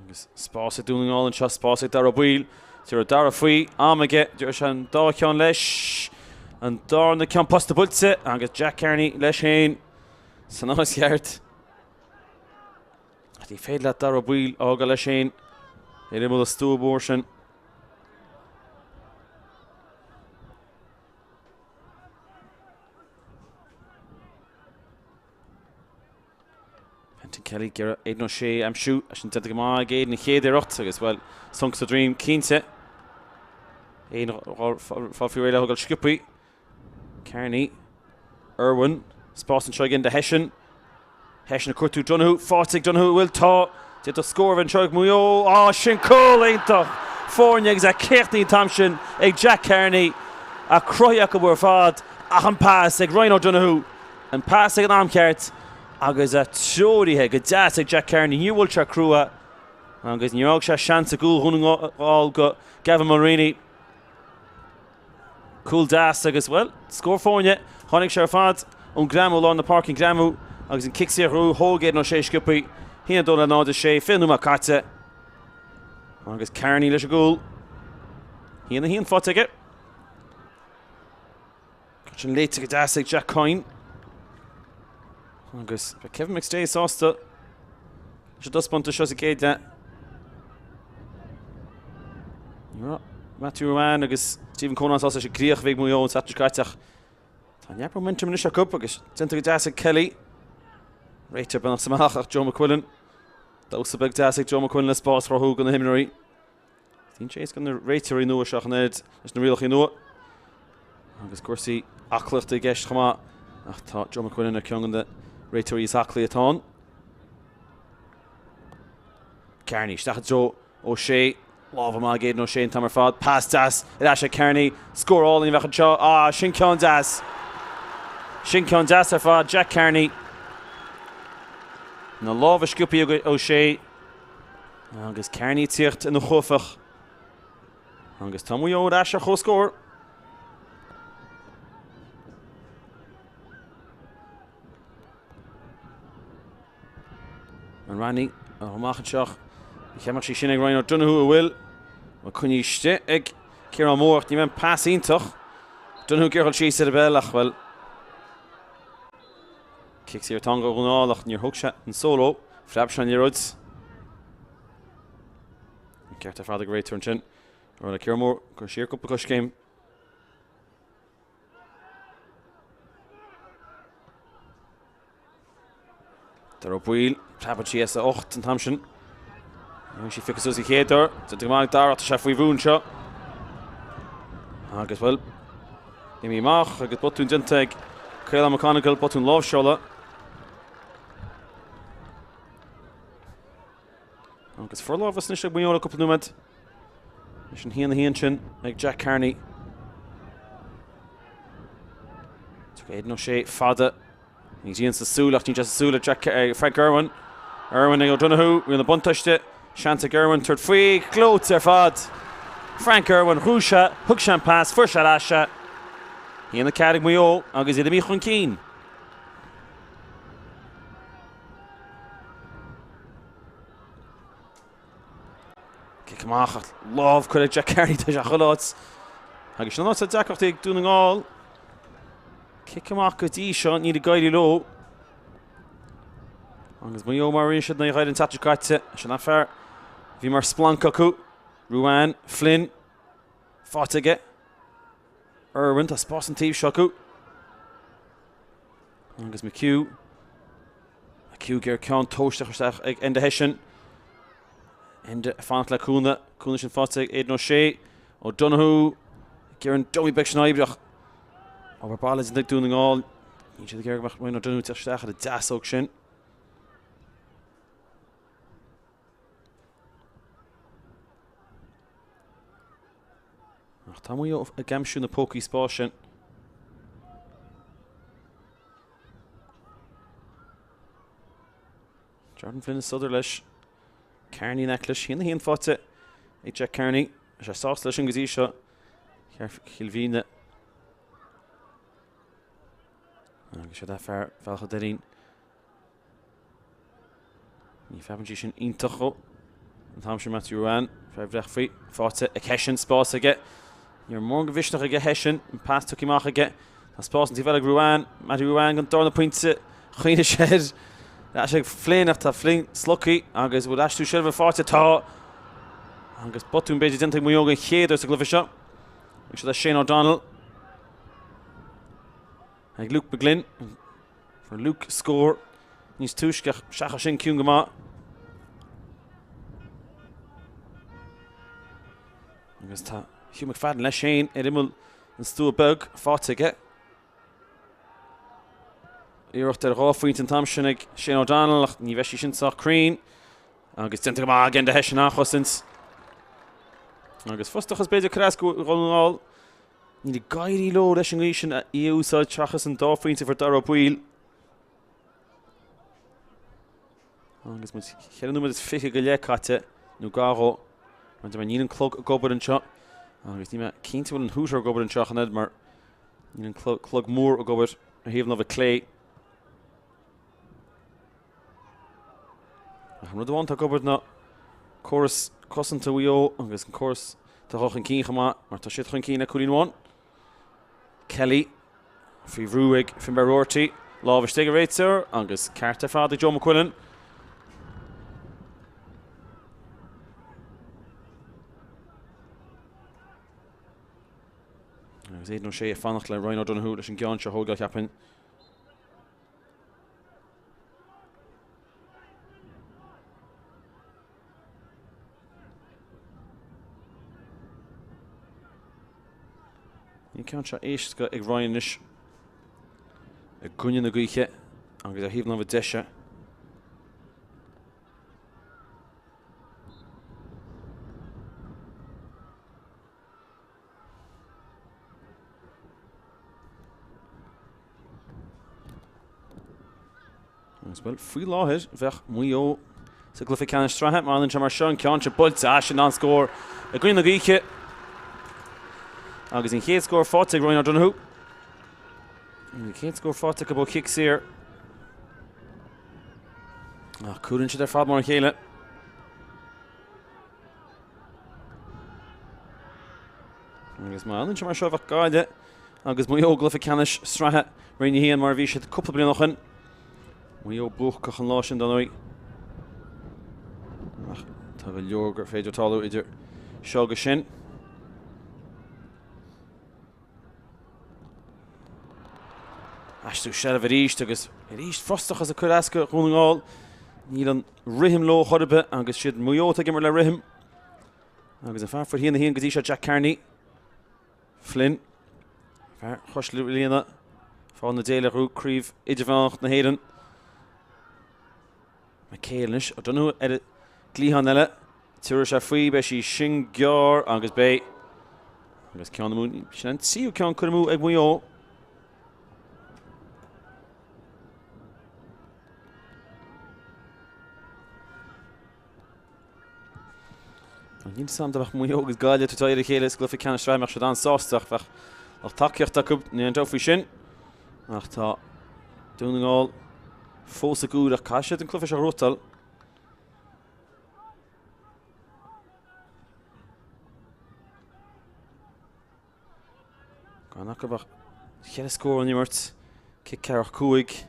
S1: Agus spás ag Dún na nGall anseo, spás ag Daire Ó Baoill. Tabharfaidh Daire faoi, am aige, deir sé an dá cheann leis. An darna ceann posta buailte agus Jack Carney leis féin san áit cheart. Ní féidir leat Daire Ó Baoill a fhágáil leis féin ar imeall an stua mór sin. Fintan Kelly ag iarraidh Aidan O'Shea a aimsiú, é sin déanta go maith ag Aidan an chéad iarracht agus, bhuel, sonc sa droim, cinnte. Aidan fáil faoi réir le thógáil sciobthaí. Kearney, Irwin, spás anseo again do Hession. Hession ag cuartú Donoghue, faighte ag Donoghue, bhfuil tá. D'fhéadfadh scór a bheith anseo ag Maigh Eo. Á, sin cúl iontach foirne agus é críochnaithe an t-am sin ag Jack Kearney. A cruthaithe acu ar fad ach an pas ag Ryan O'Donoghue. An pas ag an am ceart agus é treoraithe go deas ag Jack Kearney. Níor bhuail sé crua agus níor fhág sé seans i gcúl Dhún na nGall go Gavin Mulreany. Cúl deas agus, bhuel, scór foirne. Tháinig sé ar fad ón greamú, lár na páirce, an greamú agus an cic saor a thóg Aidan O'Shea sciobthaí. 1, 2 le 0, 6, 20 nóiméad caite agus Kearney leis an gcúl. 1, 1 faighte aige. Sin léite go deas ag Jack Coyne. Agus beidh Kevin McStay sásta leis an dtaispeántas seo sa gcéad leath. Matthew Ruane agus Stephen Conán sásta leis an gcríoch a bhí ag Maigh Eo an tseachtain seo caite ach tá neart momentum anois acu agus déanta go deas ag Kelly. Réiteoir beagnach amach ach Joe McQuillan. Damhsa beag deas ag Joe McQuillan le spás a chruthú do na himreoirí. Níl sé éasca na réiteoirí nua seo ach an oiread leis na rialacha nua agus cúrsaí aclaíochta i gceist chomh maith ach tá Joe McQuillan ar ceann de na réiteoirí is aclaí atá ann. Kearney isteach i dtreo O'Shea. Lámh amach ag Aidan O'Shea an t-am ar fad. Pas deas ar ais ag Kearney. Scór álainn a bheadh anseo. Ah, sin ceann deas. Sin ceann deas ar fad. Jack Kearney. Na lámha sciobtha ag O'Shea. Agus Kearney ag tíocht ina chuaifeach. Agus tá Maigh Eo ar ais ar chomhscór. Mulraney amach anseo. Cheimigh sí sin ag Ryan O'Donoghue a bhfuil á coinní istigh ag Ciarán Moore ach ní raibh an pas iontach. Donoghue ag iarraidh síos ar an bpeil ach bhuel cic saor atá ann do Dhún na nGall ach níor thóg sé an solo. Phreab sé an liathróid. An ceart ar fad ag an réiteoir ansin. Ar le Ciarán Moore gur siar cúpla coiscéim. Darragh Ó Baoill, preabadh síos a ucht an t-am sin. Bhí sí phioctha suas an chéad uair. Déanta go maith ag Darragh, tá sé faoi bhrú anseo. Agus bhuel, imithe amach agus botún déanta ag Caolán McConaughey, botún láimhseála. Agus forlámhas anois ag Maigh Eo le cúpla nóiméad. Leis an 1-1 sin ag Jack Carney. Thug Aidan O'Shea fada. Ní bhíonn sa súil ach níl sé sa súil ag Jack, eh, Frank Irwin. Irwin ag O'Donoghue, riail na buntáiste. Seans ag Irwin tabhairt faoi, gleoite ar fad. Frank Irwin, ghnóthaigh sé, thug sé an pas, fuair sé ar ais é. 1-4 ag Maigh Eo agus iad imithe chun cinn. Cic amach ach lámh curtha ag Jack Carney tá sé chuile áit. Agus sin an áit atá deacrachtaí ag Dún na nGall. Cic amach go dtí seo, níl ag éirí leo. Agus Maigh Eo mar a rinne siad in aghaidh Dhoire an tseachtain seo caite. Sin an fear a bhí mar splanc acu. Ruane, Flynn, faighte aige. Irwin, tá spás an taobh seo acu. Agus McHugh. McHugh ag iarraidh ceann tomhaiste isteach ag Enda Hession. Enda ag fanacht le cúnamh, cúnamh sin faighte ag Aidan O'Shea. O'Donoghue ag iarraidh an dummy beag sin a oibriú ach obair baile déanta ag Dún na nGall. Níl siad ag iarraidh go mbeadh Ryan O'Donoghue ag teacht isteach ar an deasóg sin. Ach tá Maigh Eo ag aimsiú na pócaí spáis sin. Jordan Flynn is sodar leis. Kearney in aice leis. 1-1 faighte ag Jack Kearney. Tá sé sásta leis sin go dtí seo. Chill Mhíne. Agus seo é fear Bhealach an Doirín. Ní feapann sí sin iontach dhó. An t-am sin Matthew Ruane, fear Bhreachfaí, faighte ag Hession, spás aige. Ní raibh mórán de mhisneach aige Hession, an pas tugtha amach aige. Tá spás an taobh eile ag Ruane, Matthew Ruane don darna pointe. Choinnigh sé air. Ar ais ag Flynn ach tá Flynn slogtha agus bhfuil aistriú seilbhe faighte? Tá! Agus botún b'fhéidir déanta ag Maigh Eo den chéad uair sa gcluiche seo. Ag seo Shane O'Donnell. Ag Luke McGlynn. Fuair Luke scór níos túisce ach seachas sin ciúin go maith. Agus tá Hugh McFadden leis féin ar imeall an stua beag faighte aige. Iarracht ar dhá phointe an t-am sin ag Shane O'Donnell ach ní bheidh sí sin sách cruinn. Agus déanta go maith ag Enda Hession an-chosaint. Agus frustrachas b'fhéidir ag cur as do Dhún na nGall. Níl ag éirí leo leis an ngaoth sin a úsáid seachas an dá phointe a fuair Daire Ó Baoill. Agus muid 4 nóiméad is 20 go leith caite, nó gar dhó. Mar deir mé, níl an clog ag obair anseo. Agus níl mé cinnte bhfuil an hooter ag obair anseo ach an oiread mar níl an clog mór ag obair ar thaobh na láimhe clé. Ach an rud amháin atá ag obair ná córas cosanta Mhaigh Eo agus an córas atá chun cinn chomh maith mar tá siad chun cinn le cúilín amháin. Kelly faoi bhrú ag Finbarr Roarty. Lámh istigh a réiteoir agus ceart ar fad ag Joe McQuillan. Agus Aidan O'Shea ag fanacht le Ryan O'Donoghue leis an gceann seo a thógáil cheapfainn. An ceann seo éasca ag Ryan anois i gcoinne na gaoithe agus ar thaobh na láimhe deise. Agus bhuel, faoi láthair, bheadh Maigh Eo sa gcluiche ceannais sraithe, má fhanann sé mar seo, an ceann seo buailte, ah, sin an-scór i gcoinne na gaoithe. Agus an chéad scór faighte ag Ryan O'Donoghue. An chéad scór faighte acu ó chic saor. Ach cúlann siad ar fad mar a chéile. Agus má fhanann sé mar seo bheadh Gaillimh agus Maigh Eo i gcluiche ceannais sraithe Roinn 1 mar a bhí siad cúpla bliain ó shin. Maigh Eo buacach an lá sin dar ndóigh. Ach tá go leor gur féidir tarlú idir seo agus sin. Aistriú seilbhe arís agus arís frustrachas ag cur as do Dhún na nGall. Níl an rithim leo chor ar bith agus siad Maigh Eo atá ag imirt le rithim. Agus an fear a fuair 1-1 go dtí seo Jack Carney. Flynn. Fear Chois Liana. Fáth na Déile ghnóthaigh Craobh Idirmheánach na hÉireann. McHale anois, O'Donoghue ar an gcliathán eile. Tabharfaidh sé faoi, beidh sí sin gearr agus beidh. Agus ceann amú, sin an tríú ceann curtha amú ag Maigh Eo. Níl a fhios agam dá mbeadh Maigh Eo agus Gaillimh ag tabhairt aghaidh ar a chéile sa gcluiche ceannais sraithe, mbeadh siad an-sásta ach bheadh lucht tacaíochta acu, ní aon dabht faoi sin. Ach tá Dún na nGall fós ag úr ach caithfidh siad an cluiche seo a ghnóthachtáil. Gan acu ach cheithre scór ón imirt, cic ceathracha 5.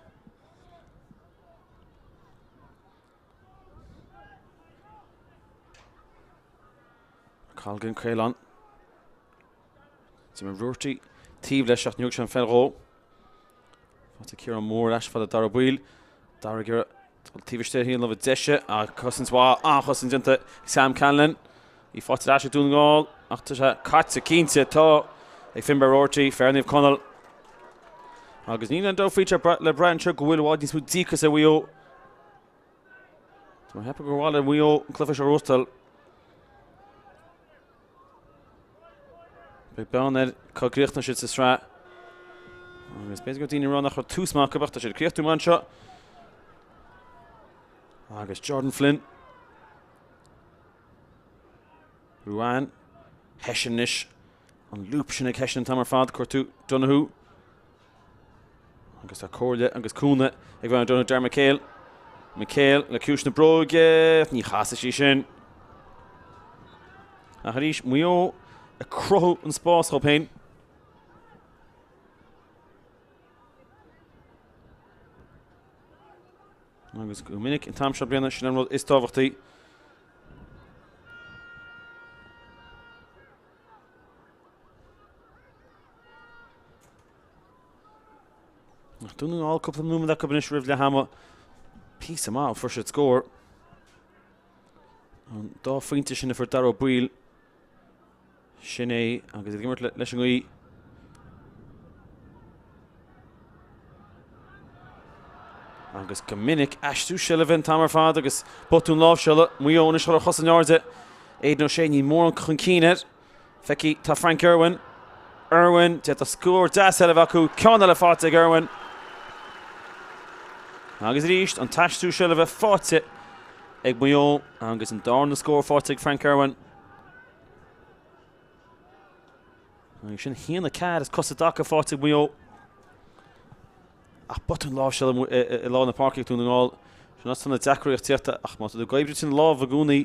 S1: Colgan Caolán. D'imir Roarty taobh leis ach níor thug sé an pheil dhó. Faighte ag Ciarán Moore ar ais fada Dara Ó Baoill. Dara ag iarraidh. Taobh istigh ar thaobh na láimhe deise ach cosaint mhaith, an-chosaint déanta ag Sam Callinan. Í faighte ar ais ag Dún na nGall ach tá sé caite cinnte. Tá ag Finbarr Roarty, fear Naomh Conaill. Agus níl aon dabht faoi le brath anseo go bhfuil i bhfad níos mó díocas ar Mhaigh Eo. Tá mé ag ceapadh gur mhaith le Maigh Eo an cluiche seo a ghnóthachtáil. Beidh beann ar cá gcríochnóidh siad sa sraith. Agus b'fhéidir go raibh daoine ag rá nach raibh tús maith acu ach tá siad ag críochnú maith anseo. Agus Jordan Flynn. Ruane. Hession anois. An lúb sin ag Hession an t-am ar fad. Cuartú Donoghue. Agus tá comhairle agus cúnamh ag Ryan O'Donoghue Darragh McHale. McHale le ciumhais na bróige. Ní chasfaidh sí sin. Ach arís, Maigh Eo ag cruthú an spás dhóibh féin. Agus go minic an t-am seo bliana sin an rud is tábhachtaí. Ach Dún na nGall cúpla nóiméad acu anois roimh leath ama. Píosa maith ó fuair siad scór. An dá phointe sin a fuair Daire Ó Baoill. Sin é agus iad ag imirt leis an ngaoth. Agus go minic aistriú seilbhe an t-am ar fad agus botún láimhseála Maigh Eo anois ar chos in airde. Aidan O'Shea níl mórán chun cinn air. Feicfidh, tá Frank Irwin. Irwin, d'fhéadfadh scór deas eile a bheith acu, ceann eile faighte ag Irwin. Agus arís, an t-aistriú seilbhe faighte ag Maigh Eo agus an darna scór faighte ag Frank Irwin. Agus sin 1-4 is cosa i dtaca faighte ag Maigh Eo. Ach botún láimhseála i lár na páirce ag Dún na nGall. Sin áit atá na deacrachtaí ag teacht ach má tá tú ag oibriú na lámha i gcónaí,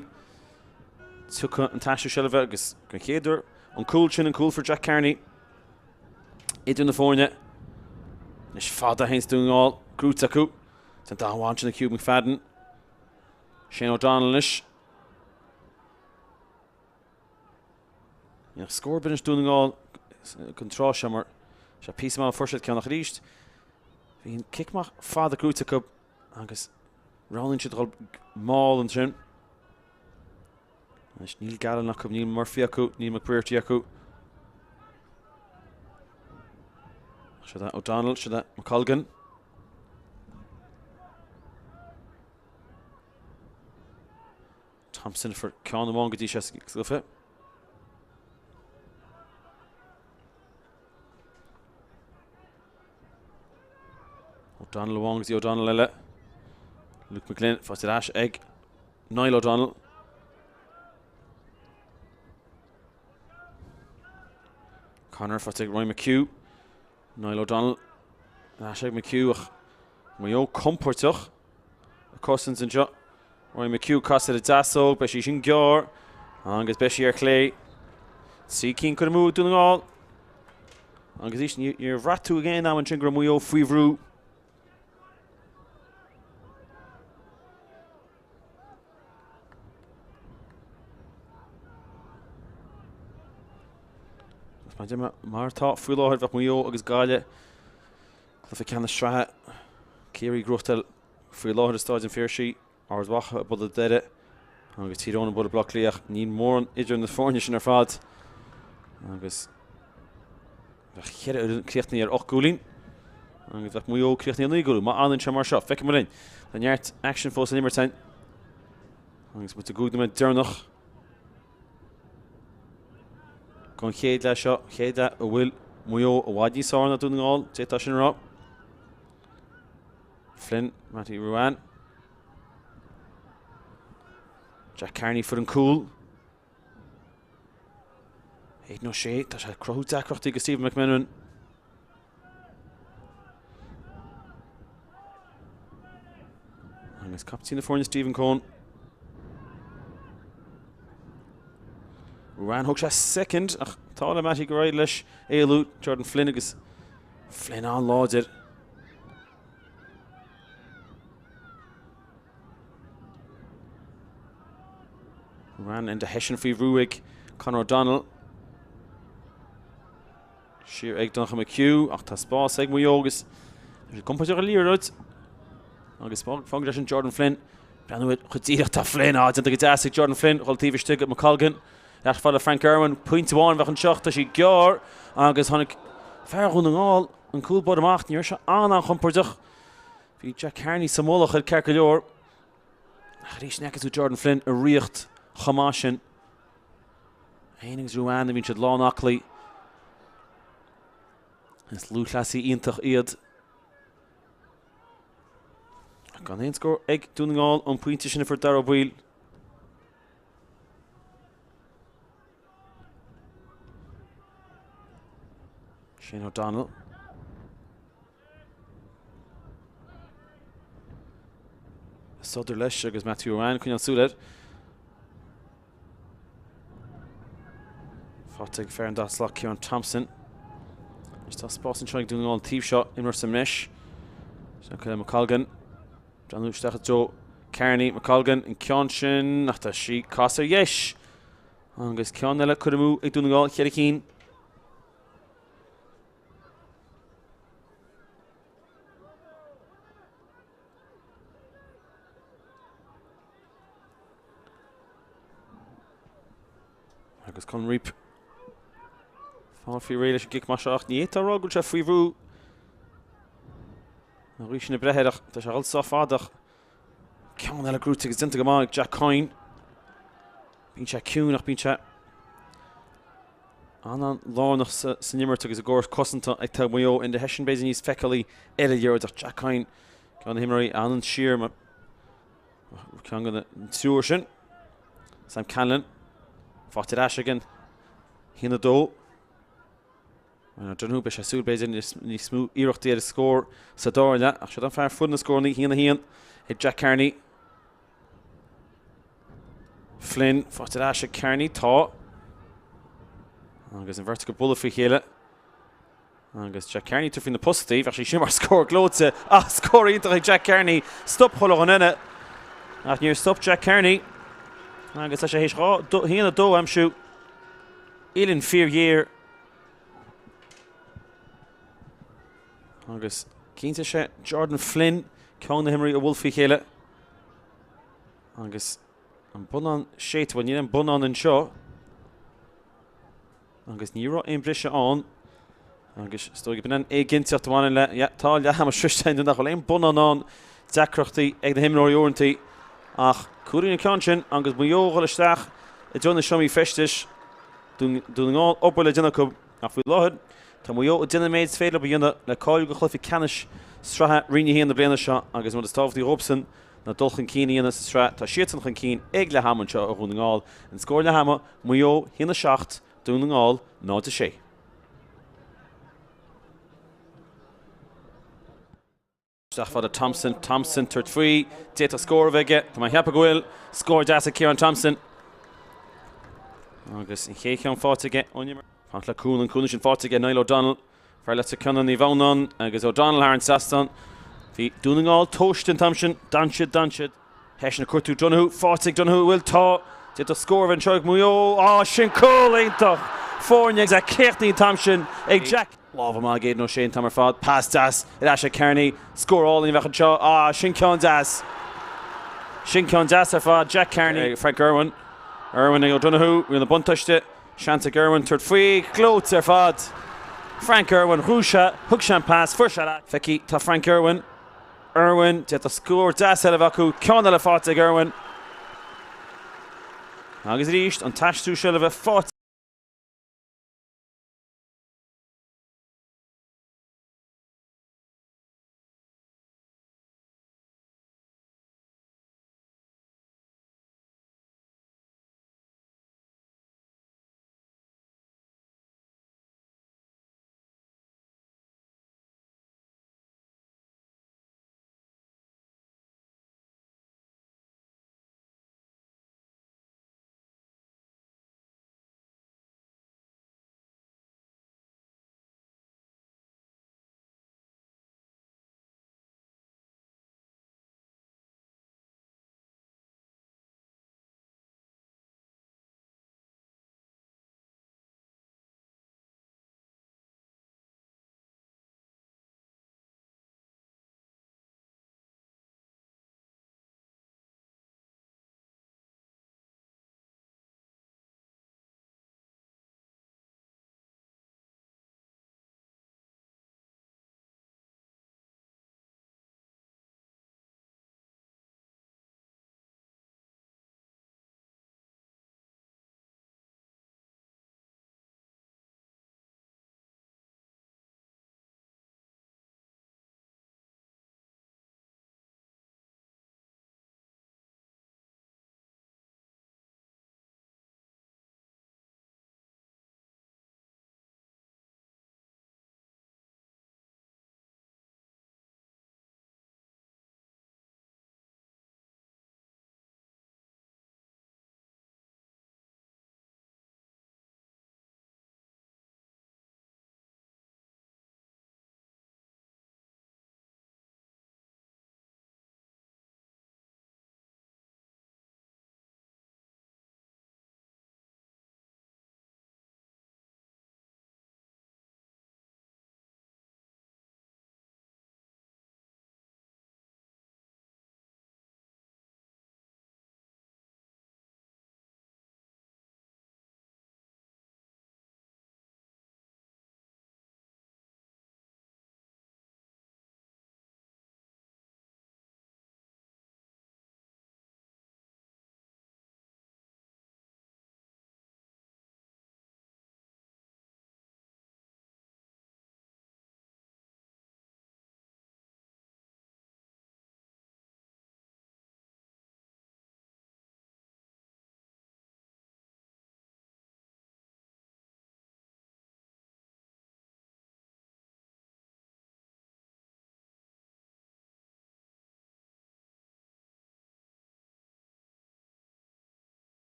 S1: tiocfaidh an t-aistriú seilbhe agus den chéad uair an cúl sin an cúl fuair Jack Carney idir na foirne. Anois fada a théanns Dún na nGall gnóite acu. Déanta an-mhaith ansin ag Hugh McFadden. Shane O'Donnell anois. Níl scór ar bith anois Dún na nGall don tráth seo mar sé píosa maith fuair siad ceann ach arís bhí an cic amach fada gnóite acu agus roghnaíonn siad dul mall ansin. Anois níl Gallen acu, níl Murphy acu, níl McBrearty acu. Seo O'Donnell, seo McColgan. Thompson a fuair ceann amháin go dtí seo sa gcluiche. O'Donnell amháin go dtí O'Donnell eile. Luke McGlynn faighte ar ais ag Niall O'Donnell. Connor faighte ag Ryan McHugh. Niall O'Donnell ar ais ag McHugh ach Maigh Eo compordach ag cosaint anseo. Ryan McHugh casadh ar an deasóg, beidh sí sin gearr agus beidh sí ar chlé. 3 cinn curtha amú ag Dún na nGall. Agus arís, níor bhraith tú ag aon am ansin go raibh Maigh Eo faoi bhrú. Mar atá faoi láthair bheadh Maigh Eo agus Gaillimh cluiche ceannais sraithe Ciarraí ag gnóthachtáil faoi láthair i Stáid an Phiarsaigh, Ard Mhacha ag bualadh Doire agus Tír Eoghain ag bualadh Baile Átha Cliath. Níl mórán idir na foirne sin ar fad agus bheadh cheithre fhoireann críochnaithe ar 8 gcúilín agus bheadh Maigh Eo críochnaithe ar 9 gcúilín. Má fhanann sé mar seo, feicfidh muid linn. Tá neart aicsin fós san imirt againn agus muid i gcúig nóiméad deireanach den chéad leath seo, chéad leath a bhfuil Maigh Eo i bhfad níos fearr ná Dún na nGall, d'fhéadfá sin a rá. Flynn, Mattie Ruane. Jack Carney fuair an cúl. Aidan O'Shea, tá sé ag cruthú deacrachtaí go Stephen McMenamin. Agus captaen na foirne Stephen Coen. Ruane thóg sé soicind ach tá le Mattie gur éirigh leis éalú Jordan Flynn agus Flynn an-láidir. Ruane Enda Hession faoi bhrú ag Conor O'Donnell. Siar ag Donncha McHugh ach tá spás ag Maigh Eo agus tá siad compordach ar an liathróid. Agus fágann sé sin Jordan Flynn. Breathnú ar chomh díreach tá Flynn. Á, déanta go deas ag Jordan Flynn. Dhul taobh istigh go McColgan. Ar ais fada le Frank Irwin. Pointe amháin a bheadh anseo. Tá sí gearr agus tháinig fear Dhún na nGall an cúl báire amach. Ní raibh sé an-an-chompordach. Bhí Jack Carney sa mullach air ceart go leor. Ach arís ní fhaca tú Jordan Flynn i riocht chomh maith sin. É féin agus Ruane a bhíonn siad lán aclaí. Is lúthchleasaí iontach iad. Gan aon scór ag Dún na nGall ón bpointe sin a fuair Daire Ó Baoill. Shane O'Donnell. Sodar leis agus Matthew Ruane coinneáil súil air. Faighte ag fear an dá slat Ciarán Thompson. Anois tá spás anseo ag Dún na nGall an taobh seo imreoir sa mbreis. Seo Colm McColgan. Breathnú isteach i dtreo Carney McColgan an ceann sin ach tá sí cas ar dheis. Agus ceann eile curtha amú ag Dún na nGall cheithre cinn. Agus Colm Reape fáil faoi réidh leis an gcic amach seo ach ní fhéadfá a rá go bhfuil sé faoi bhrú. An ghaoth sin ag breith air ach tá sé ag dul sách fada ach ceann eile gnóite agus déanta go maith ag Jack Coyne. Bíonn sé ciúin ach bíonn sé an-lárnach san imirt agus i gcóras cosanta ag taobh Mhaigh Eo. Enda Hession b'fhéidir níos feiceálaí ar an liathróid ach Jack Coyne ceann de na himreoirí a fhanann siar mar ceann de na triúr sin. Sam Conlon faighte ar ais ag an 1-2. Donoghue beidh sé ag súil b'fhéidir níos mó iarrachtaí ar an scór sa dara leath ach siod an fear a fuair na scóranna 1-1 ag Jack Carney. Flynn faighte ar ais ag Carney tá agus an bheirt acu ag bualadh faoi chéile. Agus Jack Carney tabhairt faoi na postaí, bheadh sé sin mar scór gleoite ach scór iontach ag Jack Carney. Stop chuile dhuine eile ach níor stop Jack Carney agus tá sé théis 1-2 a aimsiú. Uillinn fíorghéar. Agus cinnte sé Jordan Flynn ceann de na himreoirí a bhuail faoi chéile. Agus an bonnán séidte, bhuel níl aon bonnán anseo. Agus ní raibh aon briseadh ann. Agus is dóigh b'in an éiginnteacht a bhaineann le, yeah, tá leath ama sroichte againn nach bhfuil aon bonnán ann, deacrachtaí ag na himreoirí uaireanta. Ach cúilín an ceann sin agus Maigh Eo a dhul isteach i dtreo na seomraí feistis. Dún na nGall obair le déanamh acu ach faoi láthair tá Maigh Eo ag déanamh an méid is féidir leo a dhéanamh le cáiliú go chluiche ceannais sraithe Roinn 1 na bliana seo agus an rud is tábhachtaí dhóibhsean ná dul chun cinn a dhéanamh sa tsraith. Tá siadsan chun cinn ag leath ama anseo i Dhún na nGall. An scór leath ama, Maigh Eo 1, 7, Dún na nGall 0, 6. Isteach fada Thompson, Thompson tabhairt faoi, d'fhéadfadh scór a bheith aige, tá mé ag ceapadh go bhfuil, scór deas ag Ciarán Thompson. Agus an chéad cheann faighte aige ón imirt. Fanacht le cúnamh, an cúnamh sin faighte aige Niall O'Donnell. Fear Leitir Ceanainn Naomh Adhamhnáin agus O'Donnell thar an trasnán. Bhí Dún na nGall tomhaiste an t-am sin, d'fhan siad, d'fhan siad. Hession ag cuartú Donoghue, faighte ag Donoghue, bhfuil, tá, d'fhéadfadh scór a bheith anseo ag Maigh Eo, á, sin cúl iontach foirne agus é críochnaithe an t-am sin ag Jack. Lámh amach ag Aidan O'Shea an t-am ar fad, pas deas ar ais ag Kearney, scór álainn a bheadh anseo, á, sin ceann deas. Sin ceann deas ar fad, Jack Kearney. Frank Irwin, Irwin ag O'Donoghue, riail na buntáiste. Seans ag Irwin tabhairt faoi, gleoite ar fad. Frank Irwin, ghnóthaigh sé, thug sé an pas, fuair sé ar ais. Feicfidh, tá Frank Irwin, Irwin, d'fhéadfadh scór deas eile a bheith acu, ceann eile faighte ag Irwin. Agus arís, an t-aistriú seilbhe faighte.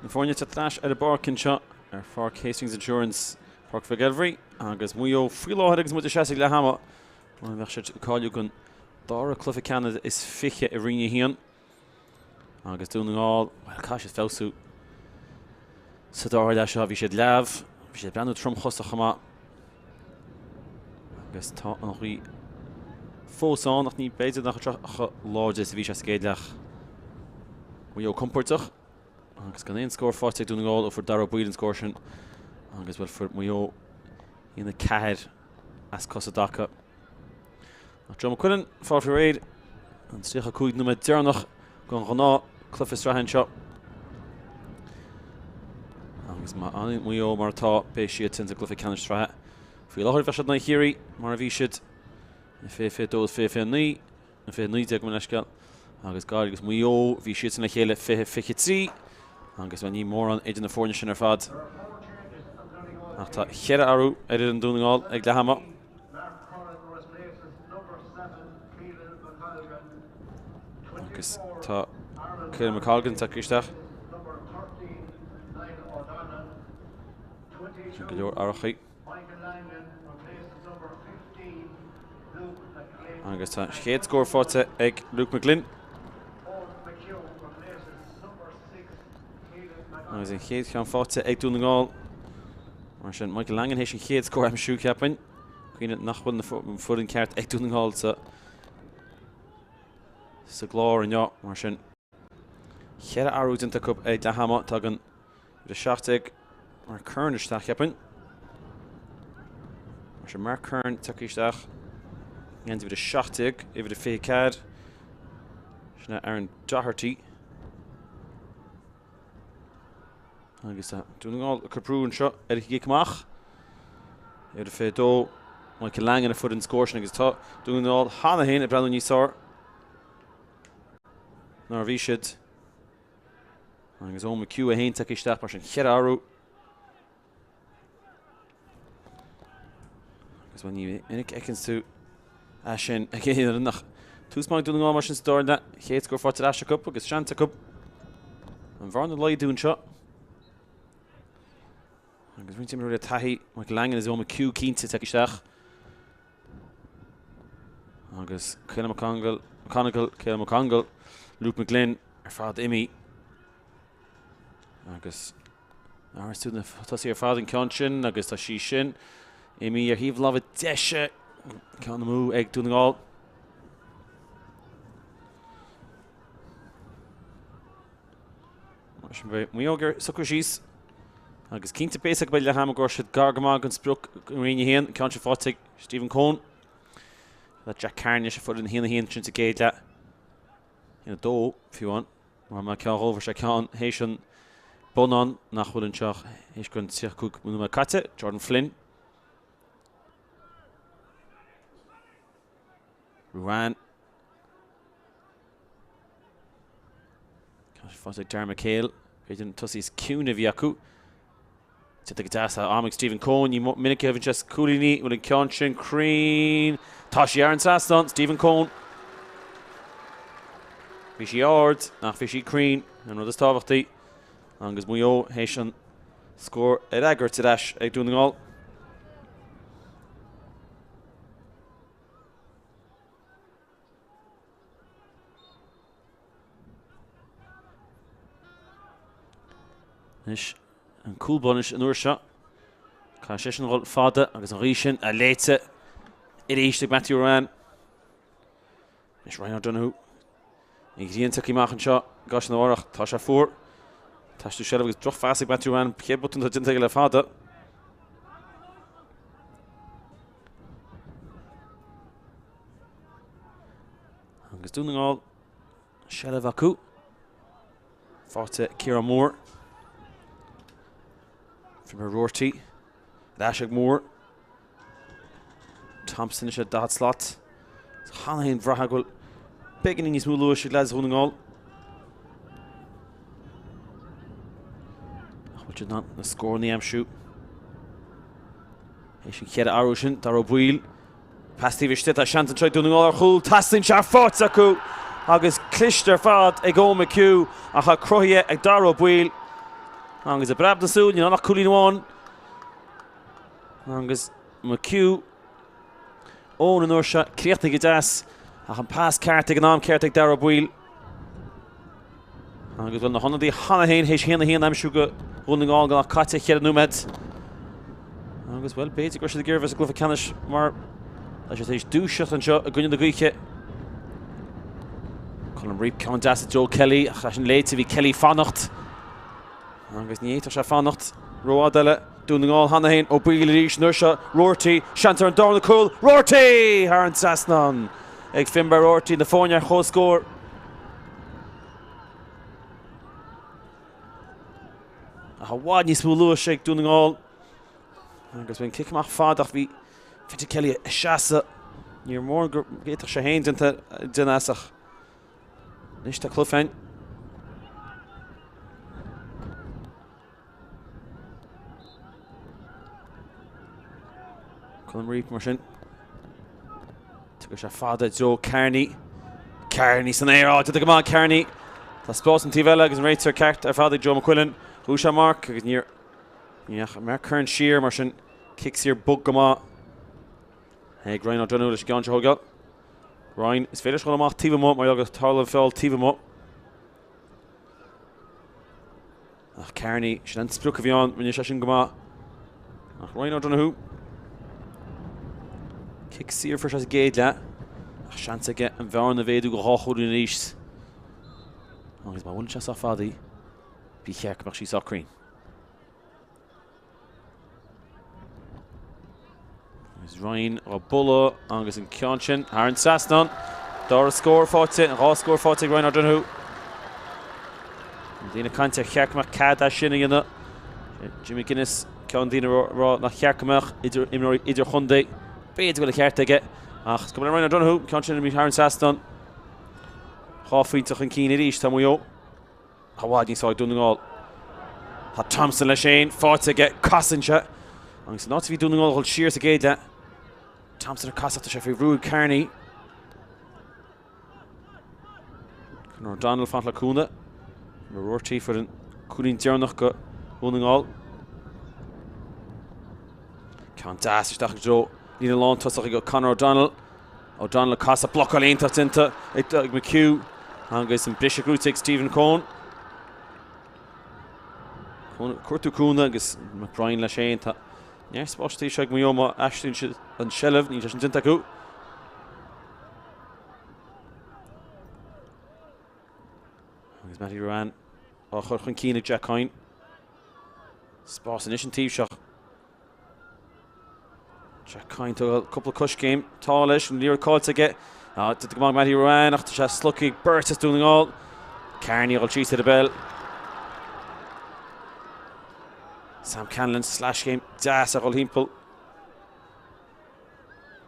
S1: Na foirne ag teacht ar ais ar an bpáirc anseo ar Pháirc Hastings Insurance, Páirc Mhic Gheilbhrí, agus Maigh Eo faoi láthair agus muid ag seasamh ag leath ama, bhuel, bheadh siad ag cáiliú don dara cluiche ceannais is 20 i Roinn 1. Agus Dún na nGall, bhuel, caithfidh siad feabhsú sa dara leath seo. Bhí siad leamh, bhí siad ag breathnú tromchosach chomh maith. Agus tá an ghaoth fós ann ach ní b'fhéidir nach chomh láidir is a bhí sé sa gcéad leath. Maigh Eo compordach agus gan aon scór faighte ag Dún na nGall ó fuair Darragh Ó Baoill an scór sin agus bhuel fuair Maigh Eo 1-4 as cos i dtaca. Ach Joe McQuillan fáil faoi réir an 35 nóiméad deireanach den ghnáth cluiche sraithe anseo. Agus má fhanann Maigh Eo mar atá, beidh siad sa gcluiche ceannais sraithe. Faoi láthair bheadh siad in aghaidh Chiarraí mar a bhí siad i 2022 is 2029, nó 2019 gabh mo leithscéal, agus Gaillimh agus Maigh Eo, bhí siadsan le chéile 2023 agus bhuel ní mórán idir na foirne sin ar fad. Ach tá cheithre athrú ar fhoireann Dún na nGall ag leath ama. Agus tá Caolan McColgan tagtha isteach. Sin go leor athrachaí. Agus tá chéad scór faighte ag Luke McGlynn. Agus an chéad cheann faighte ag Dún na nGall. Mar sin Michael Langan théis an chéad scór a aimsiú cheapfainn. Cuimhnigh nach bhfuil an foireann ceart ag Dún na nGall sa sa gclár inniu mar sin. Cheithre athrú déanta acu ag leath ama. Tagann uimhir 17 Mark Curran isteach cheapfainn. Mar sin Mark Curran tagtha isteach. In ionad uimhir 17, uimhir 24. Sin é Aaron Doherty. Agus tá Dún na nGall ag cur brú anseo ar an gcic amach. Uimhir 22, Michael Langan a fuair an scór sin agus tá Dún na nGall cheana féin ag breathnú níos fearr ná a bhí siad. Agus Eoin McHugh é féin tagtha isteach mar sin cheithre athrú. Agus bhuel ní minic a fheiceann tú é sin ag aon fhoireann ach tús maith ag Dún na nGall mar sin sa dara leath. Chéad scór faighte ar ais acu agus seans acu an bhearna a laghdú anseo. Agus roinnt imreoirí le taithí, Michael Langan is Eoin McHugh cinnte tagtha isteach. Agus Caolan McConville, McConville, Caolan McConville, Luke McGlynn ar fad imithe. Agus Ar na tosaithe ar fad an ceann sin agus tá sí sin imithe ar thaobh láimhe deise. Ceann amú ag Dún na nGall. Mar sin beidh Maigh Eo ag socrú síos agus cinnte beidh a fhios acu ag leath ama go raibh siad gar go maith don sprioc i Roinn 1, ceann sin faighte ag Stephen Coen. Le Jack Carney a fuair an 1-1 sin sa gcéad leath. 1-2 fiú amháin. Mar má ceann dhóibh sé ceann théis an bonnán nach bhfuil anseo théis go 35 nóiméad caite, Jordan Flynn. Ruane. Faighte ag Darren McHale. B'fhéidir an tosaí is ciúine a bhí acu. Déanta go deas am ag Stephen Coen. Ní minic a bhíonn sé cúilíní. Bhfuil an ceann sin cruinn? Tá sí thar an trasnán. Stephen Coen. Bhí sí ard, ach bhí sí cruinn. An rud is tábhachtaí. Agus Maigh Eo théis an scór a fhreagairt ar ais ag Dún na nGall. Anois an cúl bunúis an uair seo. Caithfidh seisean a dhul fada agus an ghaoth sin á léite arís ag Matthew Ruane. Anois Ryan O'Donoghue. An ghrian tagtha amach anseo i gCaisleán an Bharraigh. Tá sé fuar. Taisteal seilbh agus drochphas ag Matthew Ruane. Chéad botún atá déanta aige le fada. Agus Dún na nGall seilbh acu. Faighte Ciarán Moore. Fionbarr Roarty. Ar ais ag Moore. Thompson is 40 slat. Cheana féin bhraithfeá go bhfuil beagáinín níos mó luais ag leaids Dhún na nGall. Ach bhfuil siad in ann na scóranna a aimsiú. Théis an cheithre athrú sin, Darragh Ó Baoill. Pas taobh istigh, tá seans anseo ag Dún na nGall ar chúl. Teastaíonn sé faighte acu agus cliste ar fad ag Eoin McHugh ach tá cruthaithe ag Darragh Ó Baoill. Agus i bpreab na súl, níl ann ach cúilín amháin. Agus McHugh ón an uair seo críochnaithe go deas ach an pas ceart ag an am ceart ag Daire Ó Baoill. Agus bhuel na hionadaithe cheana féin théis 1-1 a aimsiú do Dhún na nGall gan ach caite cheithre nóiméad. Agus bhuel b'fhéidir go raibh siad ag iarraidh bheith sa gcluiche ceannais mar tá siad théis dúiseacht anseo i gcoinne na gaoithe. Colm Reape ceann deas ag Joe Kelly ach leis an léite bhí Kelly fanacht. Agus ní fhéadfadh sé fanacht rófhada eile. Dún na nGall cheana féin, Ó Baoill arís an uair seo, Roarty, seans ar an darna cúl, Roarty! Thar an trasnán ag Finbarr Roarty, na foirne ar comhscór. Ach i bhfad níos mó luais ag Dún na nGall. Agus bhí an cic amach fada ach bhí Fintan Kelly ag seasamh. Níor mhór go bhféadfadh sé féin déanamh as ach Anois tá cluiche ann. Colm Reape mar sin. Tugann sé fada Joe Kearney. Kearney san aer áit go maith Kearney. Tá spás an taobh eile agus an réiteoir ceart ar fad ag Joe McQuillan. Chuaigh sé marc agus níor ní Mark Curran siar mar sin cic saor bog go maith. Ag Ryan O'Donoghue leis an gceann seo a thógáil. Ryan, is féidir leis dhul amach taobh amuigh mar gheall gur tharla an feall taobh amuigh. Ach Kearney, sin an sprioc a bhí ann, rinne sé sin go maith. Ach Ryan O'Donoghue, cic saor fuair sé sa gcéad leath. Ach seans aige an bhearna a mhéadú go 2 chúilín arís. Agus má bhaineann sé sách fada í, ba cheart go mbeadh sí sách cruinn. Agus Ryan á bualadh agus an ceann sin thar an trasnán. Dara scór faighte, an dá scór faighte ag Ryan O'Donoghue. An daoine ag caint ar cheart go mbeadh cead as sin a dhéanamh. Jim McGuinness, ceann daoine a rá nach cheart go mbeadh idir imreoirí idirchontae. B'fhéidir go bhfuil an ceart aige. Ach is cuma le Ryan O'Donoghue, ceann sin imithe thar an trasnán. 2 phointe chun cinn arís, tá Maigh Eo. I bhfad níos fearr ag Dún na nGall. Tá Thompson leis féin, faighte aige, casann sé. Agus san áit a bhí Dún na nGall a dhul siar sa gcéad leath, Thompson ag casadh, tá sé faoi bhrú ag Kearney. Conor O'Donnell fanacht le cúnamh. Roarty fuair an cúilín deireanach do Dhún na nGall. Ceann deas isteach i dtreo líne lántosach ag Conor O'Donnell. O'Donnell ag casadh blocáil iontach déanta ag McHugh agus an briseadh gnóthaithe ag Stephen Coen. Coen ag cuartú cúnamh agus McBrien leis féin. Tá neart spáis taobh seo ag Maigh Eo má aistríonn siad an tseilbh, níl sé sin déanta acu. Agus Mattie Ruane á chur chun cinn ag Jack Coyne. Spás anois an taobh seo. Jack Coyne tógáil cúpla coiscéim. Tá leis an liathróid caillte aige. Déanta go maith Mattie Ruane ach tá sé slogtha ag beirt as Dún na nGall. Kearney ag dul síos ar an bpeil. Sam Conlon sleaschéim deas a dhul thimpeall.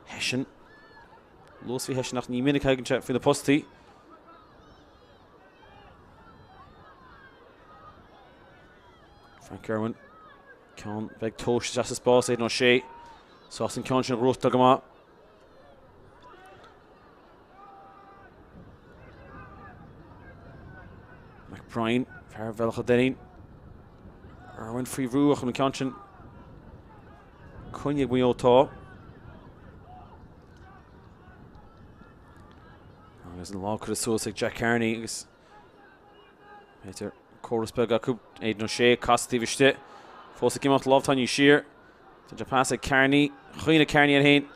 S1: Hession. Luas faoi Hession ach ní minic a thagann sé faoi na postaí. Frank Irwin. Ceann beag tomhais isteach sa spás, Aidan O'Shea. Sásta an ceann sin a ghnóthachtáil go maith. McBrien, fear Bhealach an Doirín. Irwin faoi bhrú ach an ceann sin coinnithe ag Maigh Eo tá. Agus an lámh curtha suas ag Jack Carney agus B'fhéidir córas beag acu. Aidan O'Shea casadh taobh istigh. Fós ag imeacht lámh tanaí siar. Tá sé pas ag Kearney. Chuimhnigh Kearney air féin.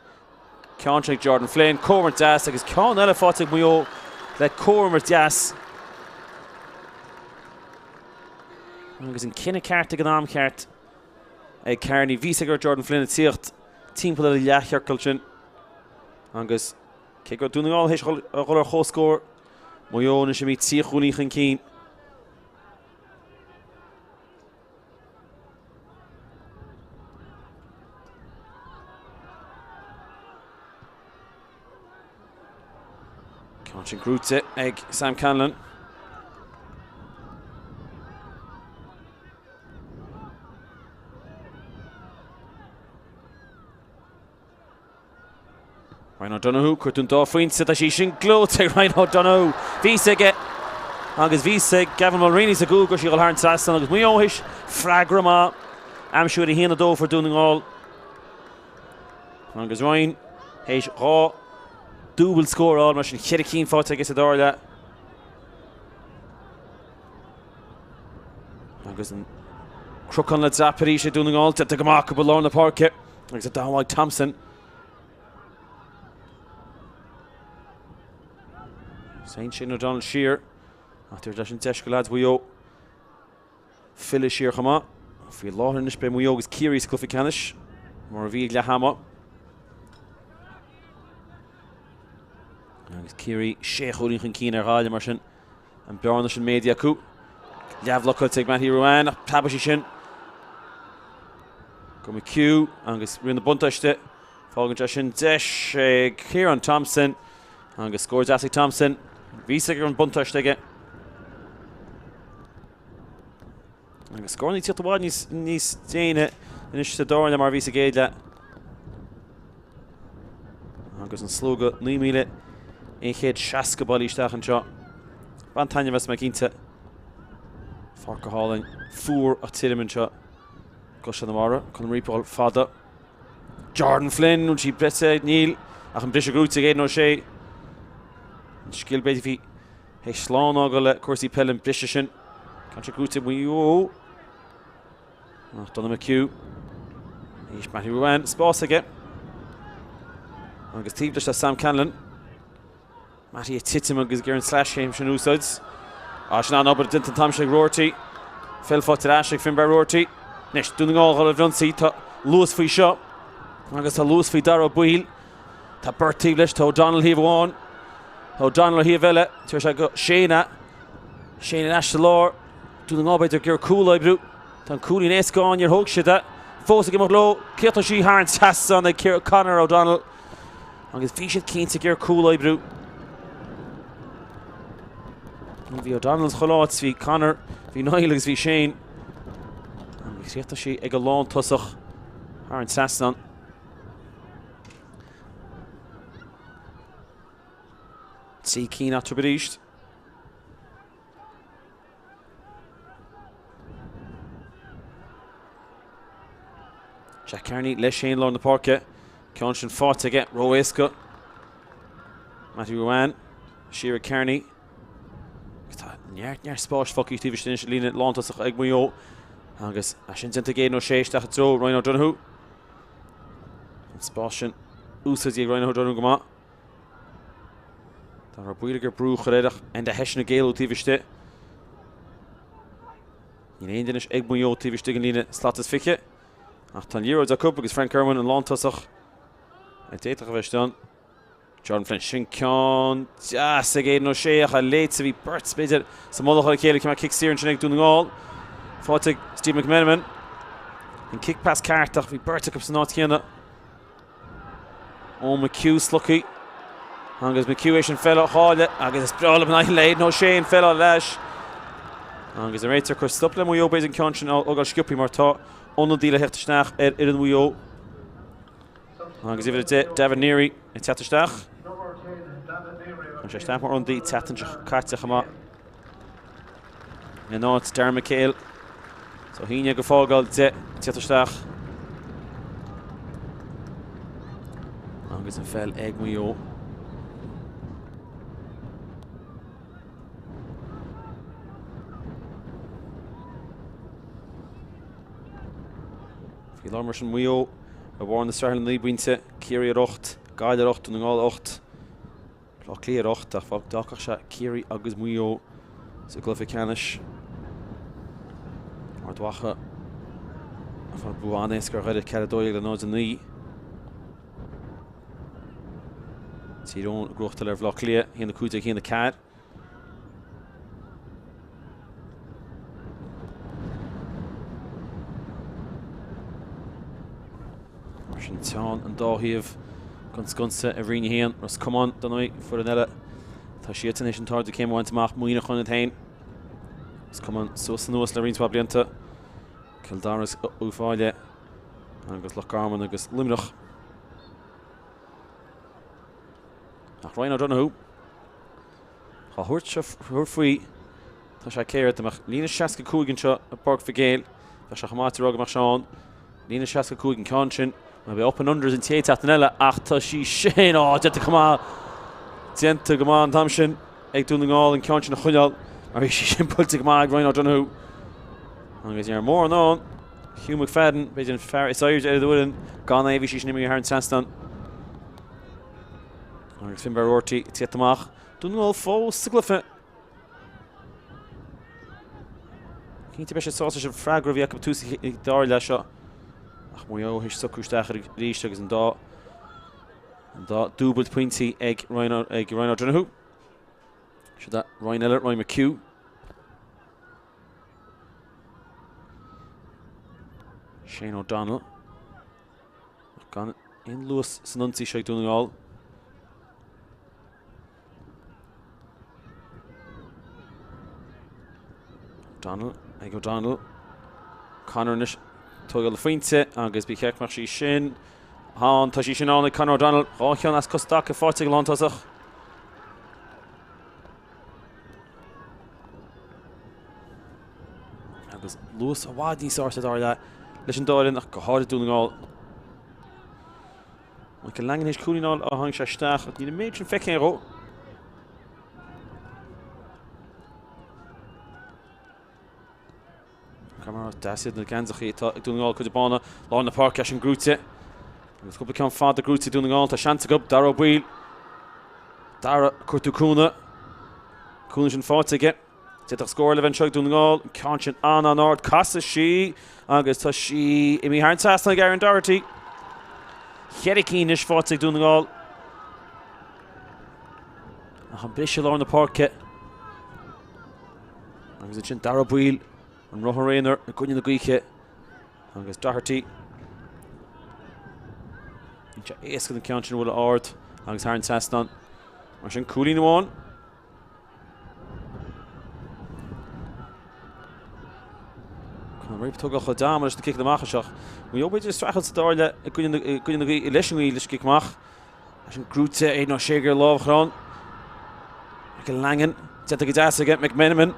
S1: Ceann sin ag Jordan Flynn. Comhimirt deas agus ceann eile faighte ag Maigh Eo le comhimirt deas. Agus an cinneadh ceart ag an am ceart ag Kearney. Bhí a fhios aige go raibh Jordan Flynn ag tíocht timpeall ar an leathchiorcal sin. Agus cé go raibh Dún na nGall théis a dhul ar chomhscór, Maigh Eo anois imithe 3 chúilín chun cinn. Ceann sin gnóthaithe ag Sam Conlon. Ryan O'Donoghue, cuartú an dá phointe, tá sí sin gleoite ag Ryan O'Donoghue. Bhí a fhios aige. agus bhí fhios ag Gavin Mulreany sa gcúl go raibh sí ag dul thar an trasnán agus Maigh Eo théis freagra maith a aimsiú ar 1-2 fuair Dún na nGall agus Ryan théis 2 dúbailt scór a fháil mar sin cheithre cinn faighte aige sa dara leath. Agus an cnocán le dreapadh arís ag Dún na nGall, déanta go maith acu i lár na páirce agus a d'admhaigh Thompson. Saint Shane O'Donnell siar ach dúirt leis an deis go leaids Mhaigh Eo filleadh siar chomh maith. Faoi láthair anois beidh Maigh Eo agus Ciarraí sa gcluiche ceannais mar a bhí ag leath ama. Agus Ciarraí sé chúilín chun cinn ar Ghaillimh mar sin. An bearna sin méadaithe acu. Leathbhlocáilte ag Mattie Ruane ach preabfaidh sí sin go McHugh agus riail na buntáiste. Fágann sé sin deis ag Ciarán Thompson agus scór deas ag Thompson. Bhí fhios aige go raibh an buntáiste aige. Agus scóranna ag tíocht i bhfad níos, níos déine anois sa dara leath mar a bhí sa gcéad leath. Agus an slua de 9,160 bailithe isteach anseo. Bain taitneamh as mé cinnte. Pháirc go hálainn, fuar ach tirim anseo. gCaisleán an Bharraigh, Colm Reape fada. Jordan Flynn, bhfuil sí breite? Níl, ach an briseadh gnóthaithe ag Aidan O'Shea. An scil b'fhéidir bhí théis slán a fhágáil le cúrsaí peile an briseadh sin. Ceann seo gnóthaithe ag Maigh Eo. Ach Donagh McHugh. Anois Mattie Ruane, spás aige. Agus taobh leis tá Sam Conlon. Mattie ag titim agus ag iarraidh an sleaschéim sin a úsáid. Á, sin an-obair déanta an t-am sin ag Roarty. Peil faighte ar ais ag Finbarr Roarty. Anois, Dún na nGall ag dul ar ionsaí. Tá luas faoi seo agus tá luas faoi Dara Ó Baoill. Tá beirt taobh leis. Tá O'Donnell thaobh amháin. Tá O'Donnell ar thaobh eile. Tabharfaidh sé go Shane. Shane ar ais sa lár. Dún na nGall b'fhéidir ag iarraidh cúl a oibriú. Tá an cúilín éasca ann, níor thóg siad é. Fós ag imeacht leo. Críochnaigh sí thar an trasnán ag Conor O'Donnell. Agus bhí siad cinnte ag iarraidh cúl a oibriú. Bhí O'Donnell chuile áit, bhí Conor, bhí Niall agus bhí Shane. Agus chríochnaigh sí ag an lántosach thar an trasnán. 3 cinn eatarthu arís. Jack Carney le Shane lár na páirce. Ceann sin faighte aige, ró-éasca. Mattie Ruane, siar ag Carney. Agus tá neart neart spáis fágtha taobh istigh anois líne lántosach ag Maigh Eo. Agus é sin déanta ag Aidan O'Shea isteach i dtreo Ryan O'Donoghue. An spás sin úsáidte ag Ryan O'Donoghue go maith. Dara Ó Baoill ag brú a chur air ach Enda Hession ag éalú taobh istigh. Níl aon duine ag Maigh Eo taobh istigh den líne slat is 20. Ach tá an liathróid acu agus Frank Kirwan an lántosach a d'fhéadfadh a bheith istigh ann. Jordan Flynn, sin ceann deas ag Aidan O'Shea ach a léite bhí beirt b'fhéidir sa mullach ar a chéile cé cic saor ansin ag Dún na nGall. Faighte ag Steve McMenamin. An kick pass ceart ach bhí beirt acu san áit chéanna. Ó McHugh slogtha agus McHugh théis an pheil a chailleadh agus is breá liom an aghaidh le Aidan O'Shea an pheil ar ais. Agus an réiteoir ag cur stop le Maigh Eo b'fhéidir an ceann sin a fhágáil sciobtha mar tá ionadaí le theacht isteach ar fhoireann Mhaigh Eo. Agus uimhir 10 David Neary ag teacht isteach. Tá sé isteach mar ionadaí tseachtain seo caite chomh maith. In áit Darren McHale. So shíne go fágáil de teacht isteach. Agus an pheil ag Maigh Eo. Faoi láthair mar sin Maigh Eo ar bharr na sraithe le 9 bpointe, Ciarraí ar 8, Gaillimh ar 8, Dún na nGall 8. Bleá Cliath ar 8 ach d'fhágfadh sé Ciarraí agus Maigh Eo sa gcluiche ceannais. Ard Mhacha a fuair bua an-éasca ar Dhoire 4-12 le 0-9. Tír Eoghain ag gnóthachtáil ar Bhaile Átha Cliath 1-15 1-4. Mar sin teann an dá thaobh den sconsa i Roinn 1. Ros Comáin, dar ndóigh, foireann eile. Tá siadsan théis an t-ardú céime a bhaint amach, Muineachán iad féin. Ros Comáin suas anuas le roinnt mhaith blianta. Cill Dara is Uíbh Fhailí agus Loch Garman agus Luimneach. Ach Ryan O'Donoghue. Á thabhairt seo thabhairt faoi. Tá sé céard, dá mbeadh líne 65 anseo i bPáirc Mhic Éil, bheadh sé chomh maith a rá go mbeadh sé ann. Líne 65 an ceann sin, bhuel beidh up and unders an chéad tseachtain eile ach tá sí sin, á, déanta go maith, déanta go maith an t-am sin ag Dún na nGall an ceann sin a choinneáil mar bhí sí sin buailte go maith ag Ryan O'Donoghue. Agus ní raibh mórán ann. Hugh McFadden, b'fhéidir an fear is airde ar an bhfoireann, gan é bhí sí sin imithe thar an trasnán. Agus Finbarr Roarty ag tíocht amach. Dún na nGall fós sa gcluiche. Cinnte beidh siad sásta leis an freagra a bhí acu ag tús an dara leath seo. Ach Maigh Eo théis socrú isteach arís agus an dá an dá dúbailt pointí ag Ryan ag Ryan O'Donoghue. Seo da Ryan eile, Ryan McHugh. Shane O'Donnell. Gan aon luas san ionsaí seo ag Dún na nGall. O'Donnell ag O'Donnell. Conor anois tógáil a phointe agus ba cheart go mbeadh sí sin ann. Tá sí sin ann ag Conor O'Donnell. Dhá cheann as cos i dtaca faighte ag an lántosach. Agus luas i bhfad níos airde sa dara leath leis an dá fhoireann ach go háirid Dún na nGall. Michael Langan théis cúilín a fháil ó tháinig sé isteach ach níl an méid sin feicthe dhó. Mar deas iad na geansachaí atá ag Dún na nGall cuid bána lár na páirce sin gnóite. Agus cúpla ceann fada gnóite Dún na nGall tá seans acu Dara Ó Baoill. Dara cuartú cúnamh. Cúnamh sin faighte aige. D'fhéadfadh scór eile a bheith anseo ag Dún na nGall. An ceann sin an-an-ard. Casadh sí agus tá sí imithe thar an trasnán ag Aaron Doherty. Cheithre cinn anois faighte ag Dún na nGall. Ach an briseadh lár na páirce. Agus ansin Dara Ó Baoill, an rothar aonair i gcoinne na gaoithe. Agus Doherty. Níl sé éasca an ceann sin a bhualadh ard agus thar an trasnán. Mar sin cúilín amháin. Conor Rape tógáil chomh deam leis na ciceanna amach anseo. Maigh Eo b'fhéidir ag streachailt sa dara leath i gcoinne na gaoithe leis an ngaoth leis an gcic amach. Leis an gnóite Aidan Ó Sé ar lámh chrann. Michael Langan déanta go deas aige McMenamin.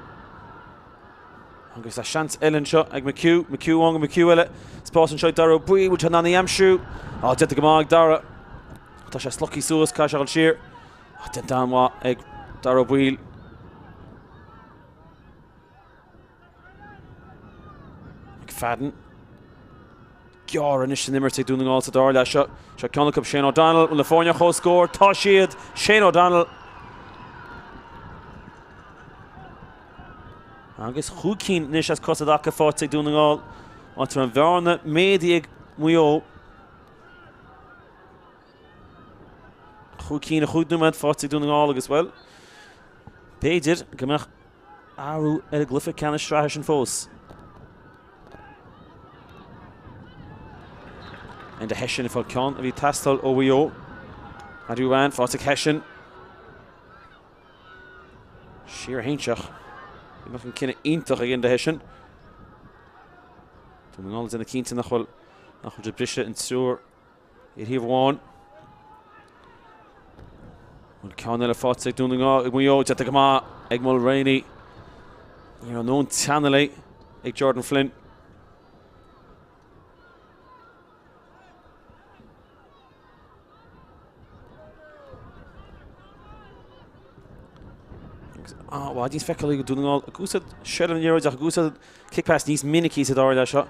S1: Agus tá seans eile anseo ag McHugh, McHugh amháin go McHugh eile. Spás anseo ag Dara Ó Baoill, bhfuil sé in ann í aimsiú? Á, déanta go maith ag Dara. Tá sé slogtha suas, caithfidh sé a dhul siar. Déanta an-mhaith ag Dara Ó Baoill. McFadden. Gearr anois san imirt ag Dún na nGall sa dara leath seo. Seo ceann acu Shane O'Donnell. Bhfuil na foirne ar comhscór? Tá siad! Shane O'Donnell. Agus chúig cinn anois as cos i dtaca faighte ag Dún na nGall. Áit a raibh an bhearna méadaithe ag Maigh Eo. Chúig cinn i chúig nóiméad faighte ag Dún na nGall agus, bhuel, b'fhéidir go mbeadh athrú ar an gcluiche ceannais sraithe sin fós. Enda Hession ag fáil ceann a bhí ag teastáil ó Mhaigh Eo. Matthew Ruane faighte ag Hession. Síorshinseach. Bhí an cinneadh iontach ag Enda Hession. Dún na nGall ag déanamh cinnte nach bhfuil nach bhfuil briseadh an triúr Ar thaobh amháin, an ceann eile faighte ag Dún na nGall ag Maigh Eo, déanta go maith ag Mulraney. Ní raibh aon teannadh léi ag Jordan Flynn. Agus i bhfad níos feiceálaí ag Dún na nGall ag úsáid seilbh na liathróide ach ag úsáid kick pass níos minicí sa dara leath seo.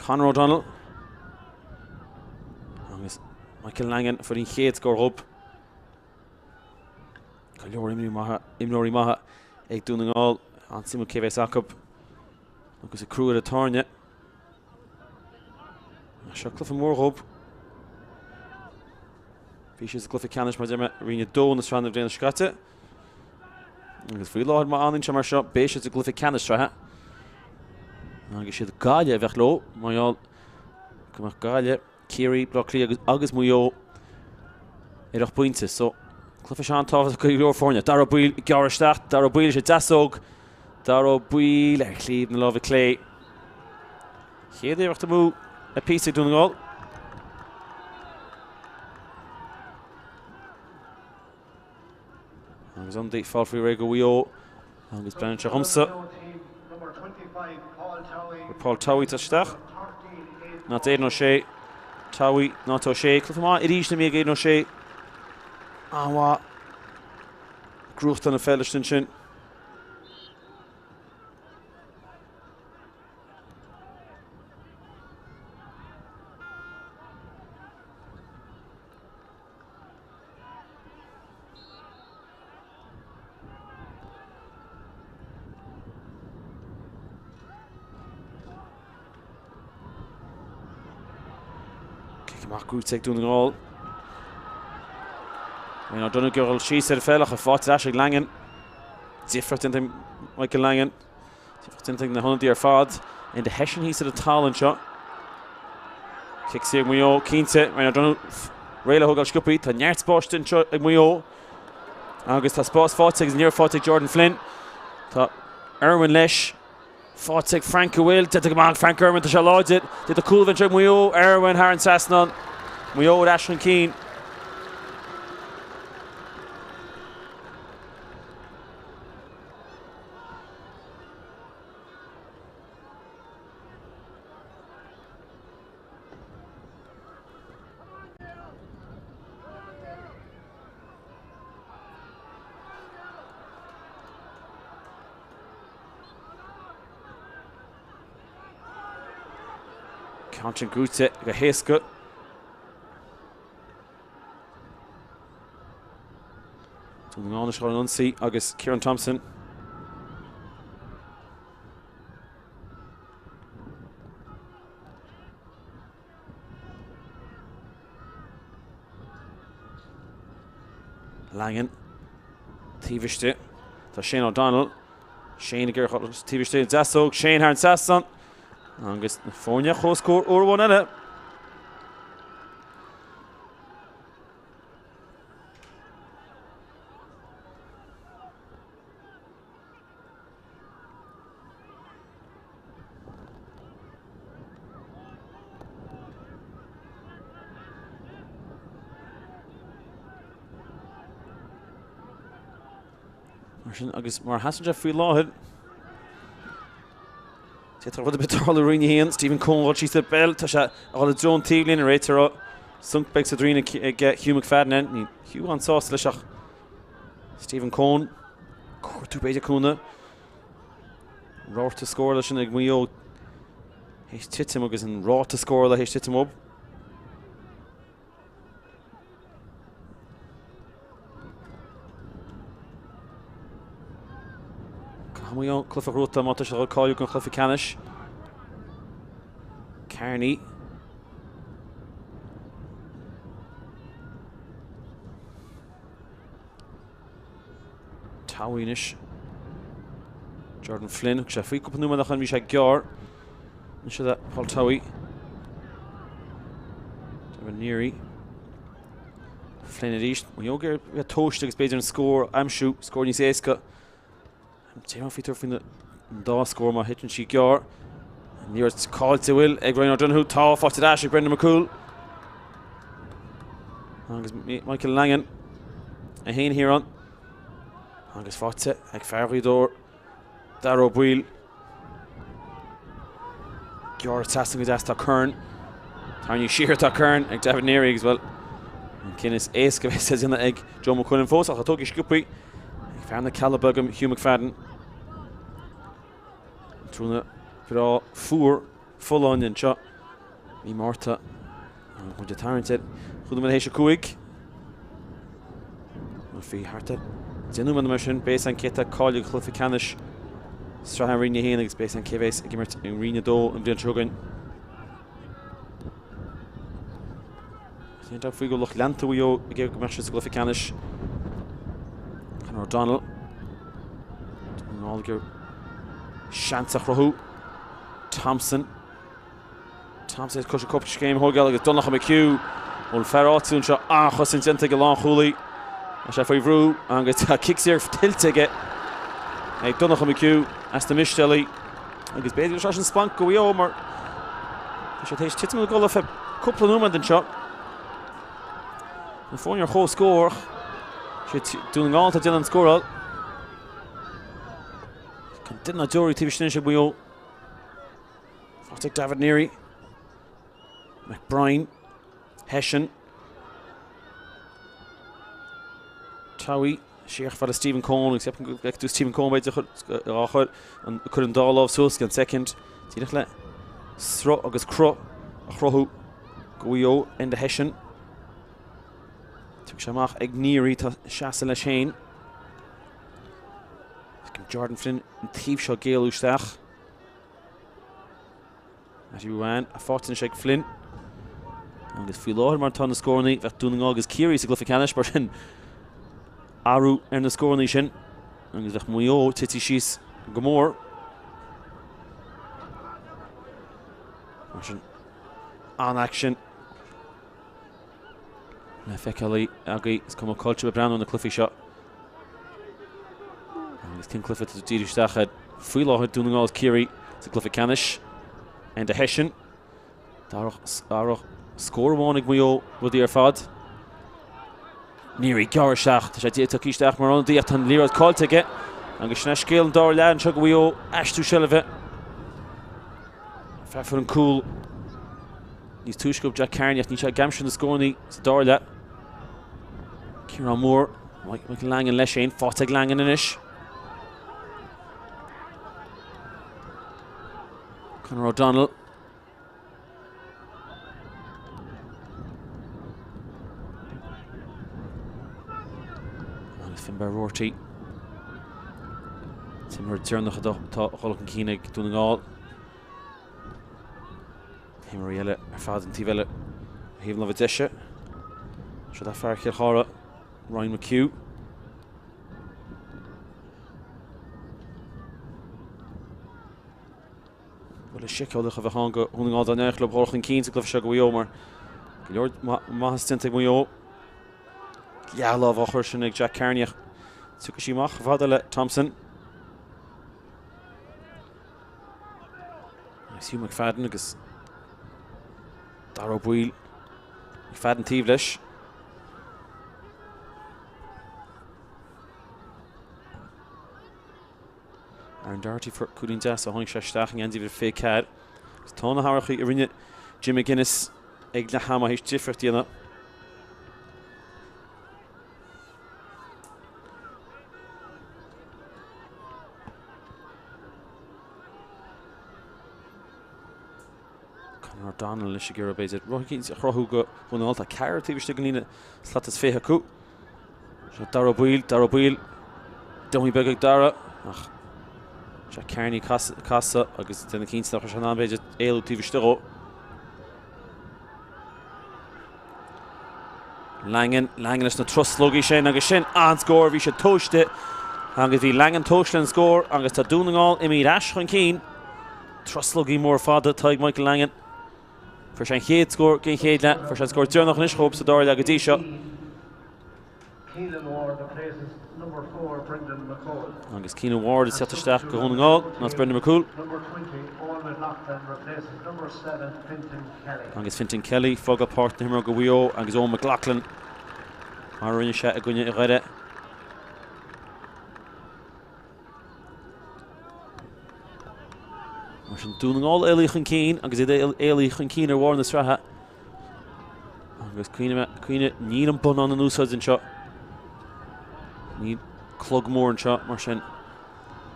S1: Conor O'Donnell agus Michael Langan a fuair an chéad scór dhób. Go leor imreoirí maithe ag Dún na nGall, an-suimiúil cé bheas acu agus ag crú ar an tairne. Seo cluiche mór dhób. Bhí siad sa gcluiche ceannais mar deir mé roinn 2 na sraithe na bliana seo caite. Agus faoi láthair má fhanann sé mar seo beidh siad sa gcluiche ceannais sraithe. Agus siad Gaillimh a bheadh leo mar gheall go mbeadh Gaillimh, Ciarraí, Baile Átha Cliath agus, agus Maigh Eo ar 8 bpointe. So cluiche seo an-tábhachtach go leor foirne. Dara Ó Baoill gearr isteach, Dara Ó Baoill leis an deasóg. Dara Ó Baoill ar chlaíomh na láimhe clé. Chéad iarracht amú le píosa ag Dún na nGall. Agus ionadaí fáil faoi réir go Mhaigh Eo. Agus breathnaíonn sé dhomsa gur Paul Towey atá isteach. Not Aidan O'Shea. Towey, not O'Shea. Cluiche maith arís na Mí ag Aidan O'Shea. An-mhaith. Gnóthachtáil na peile ansin. Cic amach gnóthaithe ag Dún na nGall. Wayne O'Donoghue ag dul síos ar an pheil ach faighte ar ais ag Langan. Difríocht déanta ag Michael Langan. Difríocht déanta ag na hionadaithe ar fad. Enda Hession thíos ar an talamh anseo. Cic saor ag Maigh Eo, cinnte. Ryan O'Donoghue réidh le thógáil sciobthaí. Tá neart spáis anseo ag Maigh Eo. Agus tá spás faighte agus an liathróid faighte ag Jordan Flynn. Tá Irwin leis. Faighte ag Frank an bhfuil. Déanta go maith ag Frank Irwin. Tá sé láidir. D'fhéadfadh cúl a bheith anseo ag Maigh Eo. Irwin thar an trasnán. Maigh Eo ar ais chun cinn. Ceann sin gnóthaithe go héasca. Dún na nGall anois ar an ionsaí agus Ciarán Thompson. Langan taobh istigh. Tá Shane O'Donnell. Shane ag iarraidh taobh istigh an deasóg. Shane thar an trasnán. Agus na foirne comhscór uair amháin eile. Mar sin agus mar a sheasann sé faoi láthair, d'fhéadfadh rud ar bith tarlú i Roinn 1, Stephen Coen ag dul síos ar an bpeil, tá sé ag dul i dtreo an taobhlíne, réiteoir sonc beag sa dtraín ag Hugh McFadden. Níl Hugh an-sásta leis ach Stephen Coen, cuartú b'fhéidir cúnamh. Ráta scórála sin ag Maigh Eo théis titim agus an ráta scórála théis titim ó. Caithfidh Maigh Eo cluiche a ghnóthachtáil má tá siad ag cáiliú don chluiche ceannais. Kearney. Towey anois. Jordan Flynn, thug sé faoi cúpla nóiméad ó shin, bhí sé gearr. Anois é Paul Towey. David Neary. Flynn arís. Maigh Eo ag iarraidh tomhaiste agus b'fhéidir an scór a aimsiú, scór níos éasca. Déarfainn faoi tabhairt faoin dá scór má thiteann sí gearr. An liathróid caillte an bhfuil ag Ryan O'Donoghue. Tá faighte ar ais ag Brendan McCool. Agus Michael Langan a haon thiar ann. Agus faighte ag fear Ghaoth Dobhair, Darragh Ó Baoill. Gearr trasna go deas tá Curran. Tarraingthe siar tá Curran ag David Neary agus bhuel an cinneadh is éasca a bheas le déanamh ag Joe McQuillan fós ach tá tógtha sciobthaí ag fear na Cealla Beaga Hugh McFadden. Tráthnóna breá fuar folláin anseo mí Márta. Muid ag tarraingt ar 5:25. Faoi thart ar 10 nóiméad mar sin, beidh a fhios againn cé atá cáilithe do chluiche ceannais sraithe Roinn 1 agus beidh a fhios againn cé a bheas ag imirt i Roinn 2 an bhliain seo chugainn. Níl dabht faoi go bhfuil lucht leanta Mhaigh Eo ag iarraidh go mbeadh siad sa gcluiche ceannais. Conor O'Donnell. Dún na nGall ag iarraidh seans a chruthú. Thompson. Thompson ag cur cúpla scéim a thógáil agus Donncha McHugh. Bhfuil fear áitiúil anseo an-chosaint déanta ag an lánchúlaí. Tá sé faoi bhrú agus tá cic saor tuillte aige ag Donncha McHugh as na Mistéalaigh. Agus b'fhéidir go sé sin splanc do Mhaigh Eo mar tá sé tar éis titim i gcodladh feadh cúpla nóiméad anseo. Na foirne ar comhscór. Sé Dún na nGall atá ag déanamh an scóráil. Tá duine ná deoraí taobh istigh anois ag Maigh Eo. Faighte ag David Neary. McBrien. Hession. Towey. Siar fada Stephen Coen agus ceapaim go bhfeicfidh tú Stephen Coen b'fhéidir á chur an cur an dá lámh suas gan soicind. Díreach le sruth agus cruth a chruthú go Mhaigh Eo Enda Hession. Tugtha amach ag Neary tá seasamh leis féin. Jordan Flynn an taobh seo ag éalú isteach. Mattie Ruane faighte anois ag Flynn. Agus faoi láthair mar atá na scóranna, bheadh Dún na nGall agus Ciarraí sa gcluiche ceannais mar sin athrú ar na scóranna sin agus bheadh Maigh Eo tite síos go mór. Mar sin an-aicsean le feiceáil agaibh is cuma cá bhfuil sibh ag breathnú ar na cluichí seo. Agus cén cluiche atá díriú isteach air faoi láthair Dún na nGall is Ciarraí sa gcluiche ceannais. Enda Hession. Dara scór amháin ag Maigh Eo rudaí ar fad. Neary gearr isteach, tá sé tugtha isteach mar ionadaí ach tá an liathróid caillte aige. Agus sin é scéal an dara leath anseo go Mhaigh Eo aistriú seilbhe. Fear fuair an cúl níos túisce ó Jack Carney ach níl sé ag aimsiú na scóranna sa dara leath. Ciarán Moore, Michael Langan leis féin, faighte ag Langan anois. Conor O'Donnell. Agus Finbarr Roarty. An t-imreoir deireanach atá ag dul chun cinn ag Dún na nGall. Imreoirí eile ar fad an taobh eile ó thaobh na láimhe deise. Seo é fear Chill Chartha, Ryan McHugh. Buille síceolaíoch a bheadh ann go Dhún na nGall dá n-éireodh leo dul chun cinn sa gcluiche seo go Mhaigh Eo mar go leor maitheas déanta ag Maigh Eo. Leathlámh á chur sin ag Jack Carney ach tiocfaidh sí amach chomh fada le Thompson. Agus Hugh McFadden agus Dara Ó Baoill. McFadden taobh leis. Aaron Doherty fuair cúilín deas ó tháinig sé isteach i ngeansaí uimhir 24. Agus tá na hathruithe a rinne Jim McGuinness ag leath ama théis difríocht a dhéanamh. Conor O'Donnell anois ag iarraidh b'fhéidir rud éicint a chruthú go Dhún na nGall. Tá ceathrar taobh istigh den líne slat is 20 acu. Seo Dara Ó Baoill, Dara Ó Baoill. Dummy beag ag Dara ach Jack Carney casadh agus déanamh cinnte nach raibh sé in ann b'fhéidir éalú taobh istigh dhó. Langan, Langan leis na truslógaí sin agus sin an-scór, bhí sé tomhaiste agus bhí Langan tomhaiste an scór agus tá Dún na nGall imithe ar ais chun cinn. Truslógaí mór fada atá ag Michael Langan. Fuair sé an chéad scór den chéad leath, fuair sé an scór deireanach anois dhóibh sa dara leath go dtí seo.
S2: Keelan Ward replaces number 4 Brendan McCool.
S1: Agus Keelan Ward ag teacht isteach go Dhún na nGall in áit Brendan McCool.
S2: Number 20 Eoin McLaughlin replaces number 7 Fintan Kelly.
S1: Agus Fintan Kelly fágáil páirc na himeartha go Mhaigh Eo agus Eoin McLaughlin mar a rinne sé i gcoinne Dhoire. Mar sin Dún na nGall éalaithe chun cinn agus iad éalaithe chun cinn ar bharr na sraithe. Agus cuimhnigh, níl an bonnán in úsáid anseo. Níl clog mór anseo mar sin.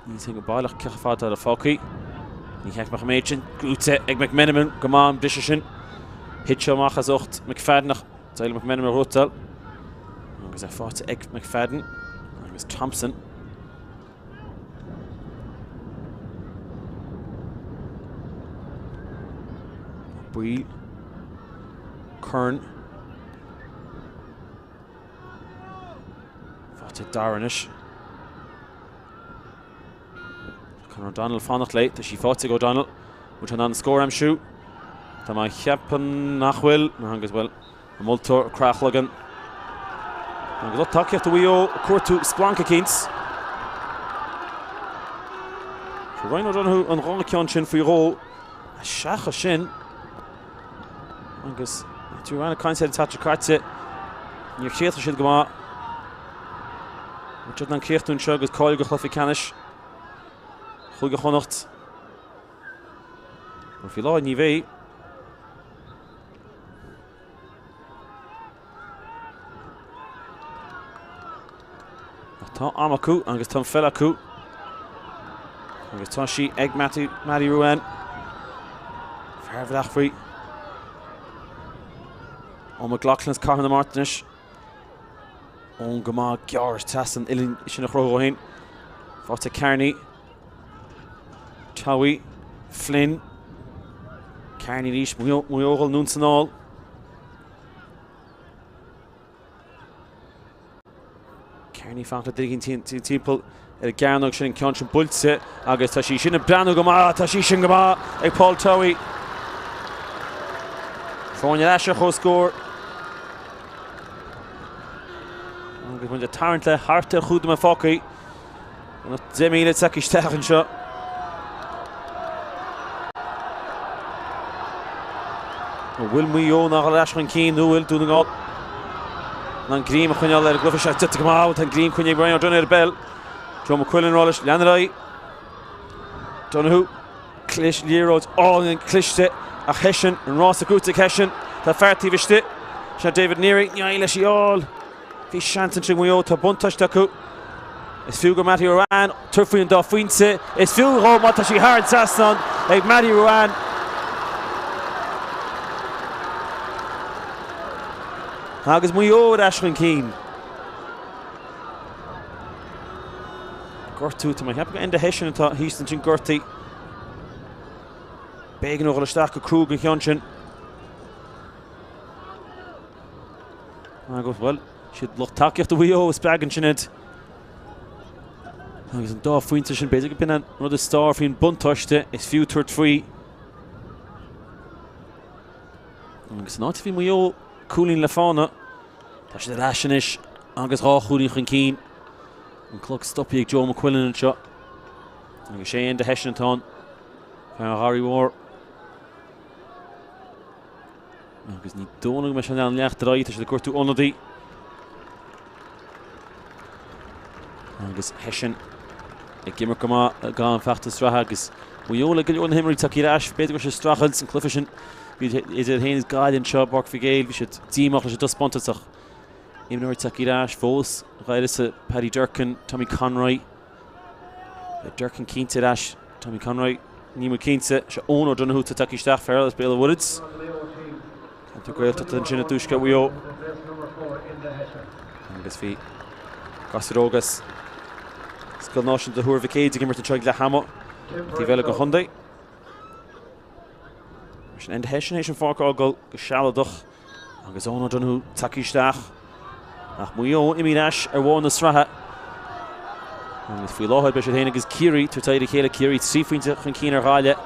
S1: Níl a fhios go baileach cé chomh fada atá fágtha. Ní cheart go mbeadh an méid sin gnóite ag McMenamin go maith an briseadh sin. Thit sé amach as ucht McFadden ach d'éirigh McMenamin a ghnóthachtáil. Agus é faighte ag McFadden agus Thompson. Baoill. Curran. Faighte ag Dara anois. Conor O'Donnell fanacht léi. Tá sí faighte ag O'Donnell. Bhfuil sé in ann an scór a aimsiú? Tá mé ag ceapadh nach bhfuil. Agus bhuel, An moltóir ag croitheadh a chloigeann. Agus lucht tacaíochta Mhaigh Eo ag cuartú splanc eicínt. Fuair Ryan O'Donoghue an dhá ceann sin faoi dhó. Seachas sin, agus tú ag caint ar an tseachtain seo caite, níor chríochnaigh siad go maith. Bhfuil siad in ann críochnú anseo agus cáiliú go chluiche ceannais. Chúige Chonnacht. Mar faoi láthair ní bheidh. Ach tá am acu agus tá an pheil acu. Agus tá sí ag Mattie, Mattie Ruane. Fear Bhaile Eachmharaí. Eoin McLaughlin as Cathair na Mart anois. Eoin go maith gearr trasna an uillinn sin a chruthú féin. Faighte Kearney. Towey. Flynn. Kearney arís. Maigh Eo ag dul anonn is anall. Kearney fanacht le duine éigin timpeall ar an gcearnóg sin, an ceann sin buailte agus tá sí sin ag breathnú go maith, tá sí sin go maith ag Paul Towey. Foirne ar ais ar comhscór. Agus muid ag tarraingt le thart ar chúig nóiméad fágtha. 10,000 tagtha isteach anseo. An bhfuil Maigh Eo in ann a dhul ar ais chun cinn nó bhfuil Dún na nGall in ann greim a choinneáil ar an gcluiche seo? Déanta go maith, tá an greim coinnithe ag Brian O'Donoghue ar an bpeil. Joe McQuillan ag rá leis, lean ar aghaidh. Donoghue, clis, liathróid álainn cliste ach Hession, an rása gnóthaithe ag Hession. Tá fear taobh istigh. Sin David Neary, ní éiríonn leis í a fháil. Bhí seans ansin ag Maigh Eo, tá buntáiste acu. Is fiú go Mattie Ruane tabhairt faoin dá phointe. Is fiú dhó má tá sí thar an trasnán ag Mattie Ruane. Agus Maigh Eo ar ais chun cinn. Gortú, tá mé ag ceapadh gur Enda Hession atá thíos ansin gortaithe. B'éigean dó dhul isteach go crua don cheann sin. Agus, bhuel, siad lucht tacaíochta Mhaigh Eo a spreagann sin iad. Agus an dá phointe sin, b'fhéidir go b'in an rud is fearr faoin buntáiste is fiú tabhairt faoi. Agus an áit a bhí Maigh Eo cúilín le fána, tá siad ar ais anois agus dhá chúilín chun cinn. An clog stoptha ag Joe McQuillan anseo. Agus sé Enda Hession atá ann. Fear an Gharraí Mhóir. Agus ní dóigh liom go mbeidh sé in ann leanacht ar aghaidh, tá siad ag gortú ionadaí. Agus Hession ag imirt go maith gan feachtas reatha agus Maigh Eo le go leor na himreoirí tagtha ar ais, b'fhéidir go raibh siad ag streachailt an cluiche sin idir féin is Gaillimh anseo i bPáirc Mhic Éil, bhí siad díomách leis an dtaispeántas ach imreoirí tagtha ar ais fós, d'uireasa Paddy Durcan, Tommy Conroy. Beidh Durcan cinnte ar ais. Tommy Conroy, níl mé cinnte. Seo Eoin O'Donoghue atá tagtha isteach, fear as Béal an Mhuirthead. Ceantar Gaeltachta ansin i dtuaisceart Mhaigh Eo. Agus bhí gasúir óga as Scoil Náisiúnta Thuar Mhic Éadaigh ag imirt anseo ag leath ama. Taobh eile den chontae. Mar sin Enda Hession théis an pháirc a fhágáil go sealadach. Agus Eoin O'Donoghue tagtha isteach. Ach Maigh Eo imithe ar ais ar bharr na sraithe. Agus faoi láthair beidh siad féin agus Ciarraí tabhairt aghaidh ar a chéile. Ciarraí 3 phointe chun cinn ar Ghaillimh.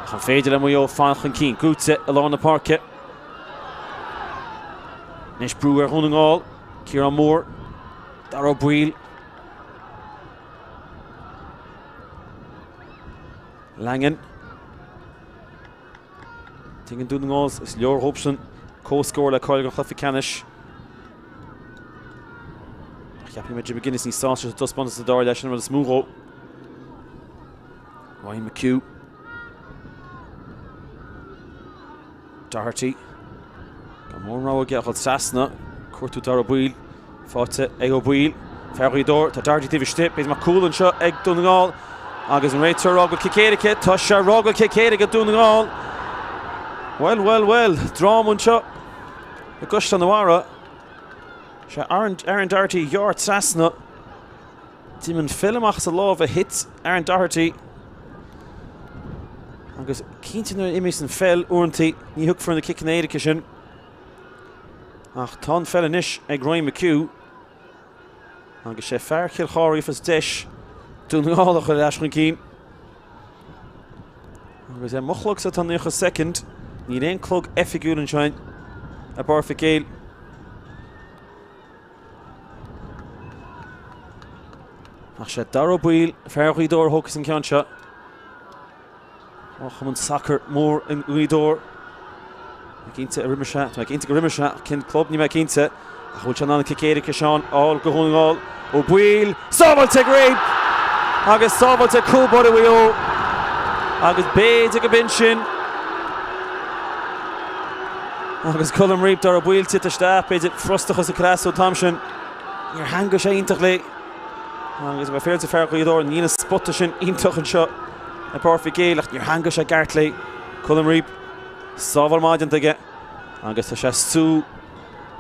S1: Ach an féidir le Maigh Eo fanacht chun cinn? Gnóthaithe i lár na páirce. Anois brú ar Dhún na nGall. Ciarán Moore. Dara Ó Baoill. Langan. Tuigeann Dún na nGall is leor dhóibhsean comhscór le cáiliú don chluiche ceannais. Ach cheapfainn go mbeidh Jim McGuinness níos sásta leis an dtaispeántas a d'fháil leis an rud is mó dhó. Ryan McHugh. Doherty. Gan mórán rogha aige ach dul trasna. Cuartú Dara Ó Baoill. Faighte ag Ó Baoill. Fear Ghaoth Dobhair. Tá Doherty taobh istigh. B'fhéidir go mbeadh cúl anseo ag Dún na nGall. Agus an réiteoir ag rá go bhfuil cic éirice. Tá sé ag rá go bhfuil cic éirice ag Dún na nGall. Bhuel, bhuel, bhuel. Dráma anseo i gCaisleán an Bharraigh. Sé Aaron, Aaron Doherty a ghearr trasna. D'imigh an pheil amach as a lámh a thit Aaron Doherty. Agus cinnte nuair a imíos an pheil uaireanta ní thiocfar na ciceanna éirice sin. Ach tá an pheil anois ag Ryan McHugh agus sé fear Chill Chartha a fhaigheas deis Dún na nGall a chur ar ais chun cinn. Agus ar mo chlogsa tá 90 soicind. Níl aon clog oifigiúil anseo i bPáirc Mhic Éil. Ach sé Dara Ó Baoill, fear Ghaoth Dobhair a thógfas an ceann seo. Ó chumann sacair mór i nGaoth Dobhair. Mé cinnte ar imir sé, tá mé cinnte gur imir sé, ach cén club níl mé cinnte. Ach bhfuil sé in ann an cic éirice Seán a fháil go Dhún na nGall. Ó Baoill, sábháilte ag Rabe! agus sábháilte ag cúl báire Mhaigh Eo agus b'fhéidir go b'in sin agus Colm Reape, Darragh Ó Baoill tite isteach, b'fhéidir frustrachas ag cur as dó an t-am sin. Níor theangaigh sé iontach léi agus a bheith féilte fear Ghaoth Dobhair, níl an spota sin iontach anseo i bPáirc Mhic Éil ach níor theangaigh sé i gceart léi. Colm Reape, sábháil maith déanta aige agus tá sé ag sú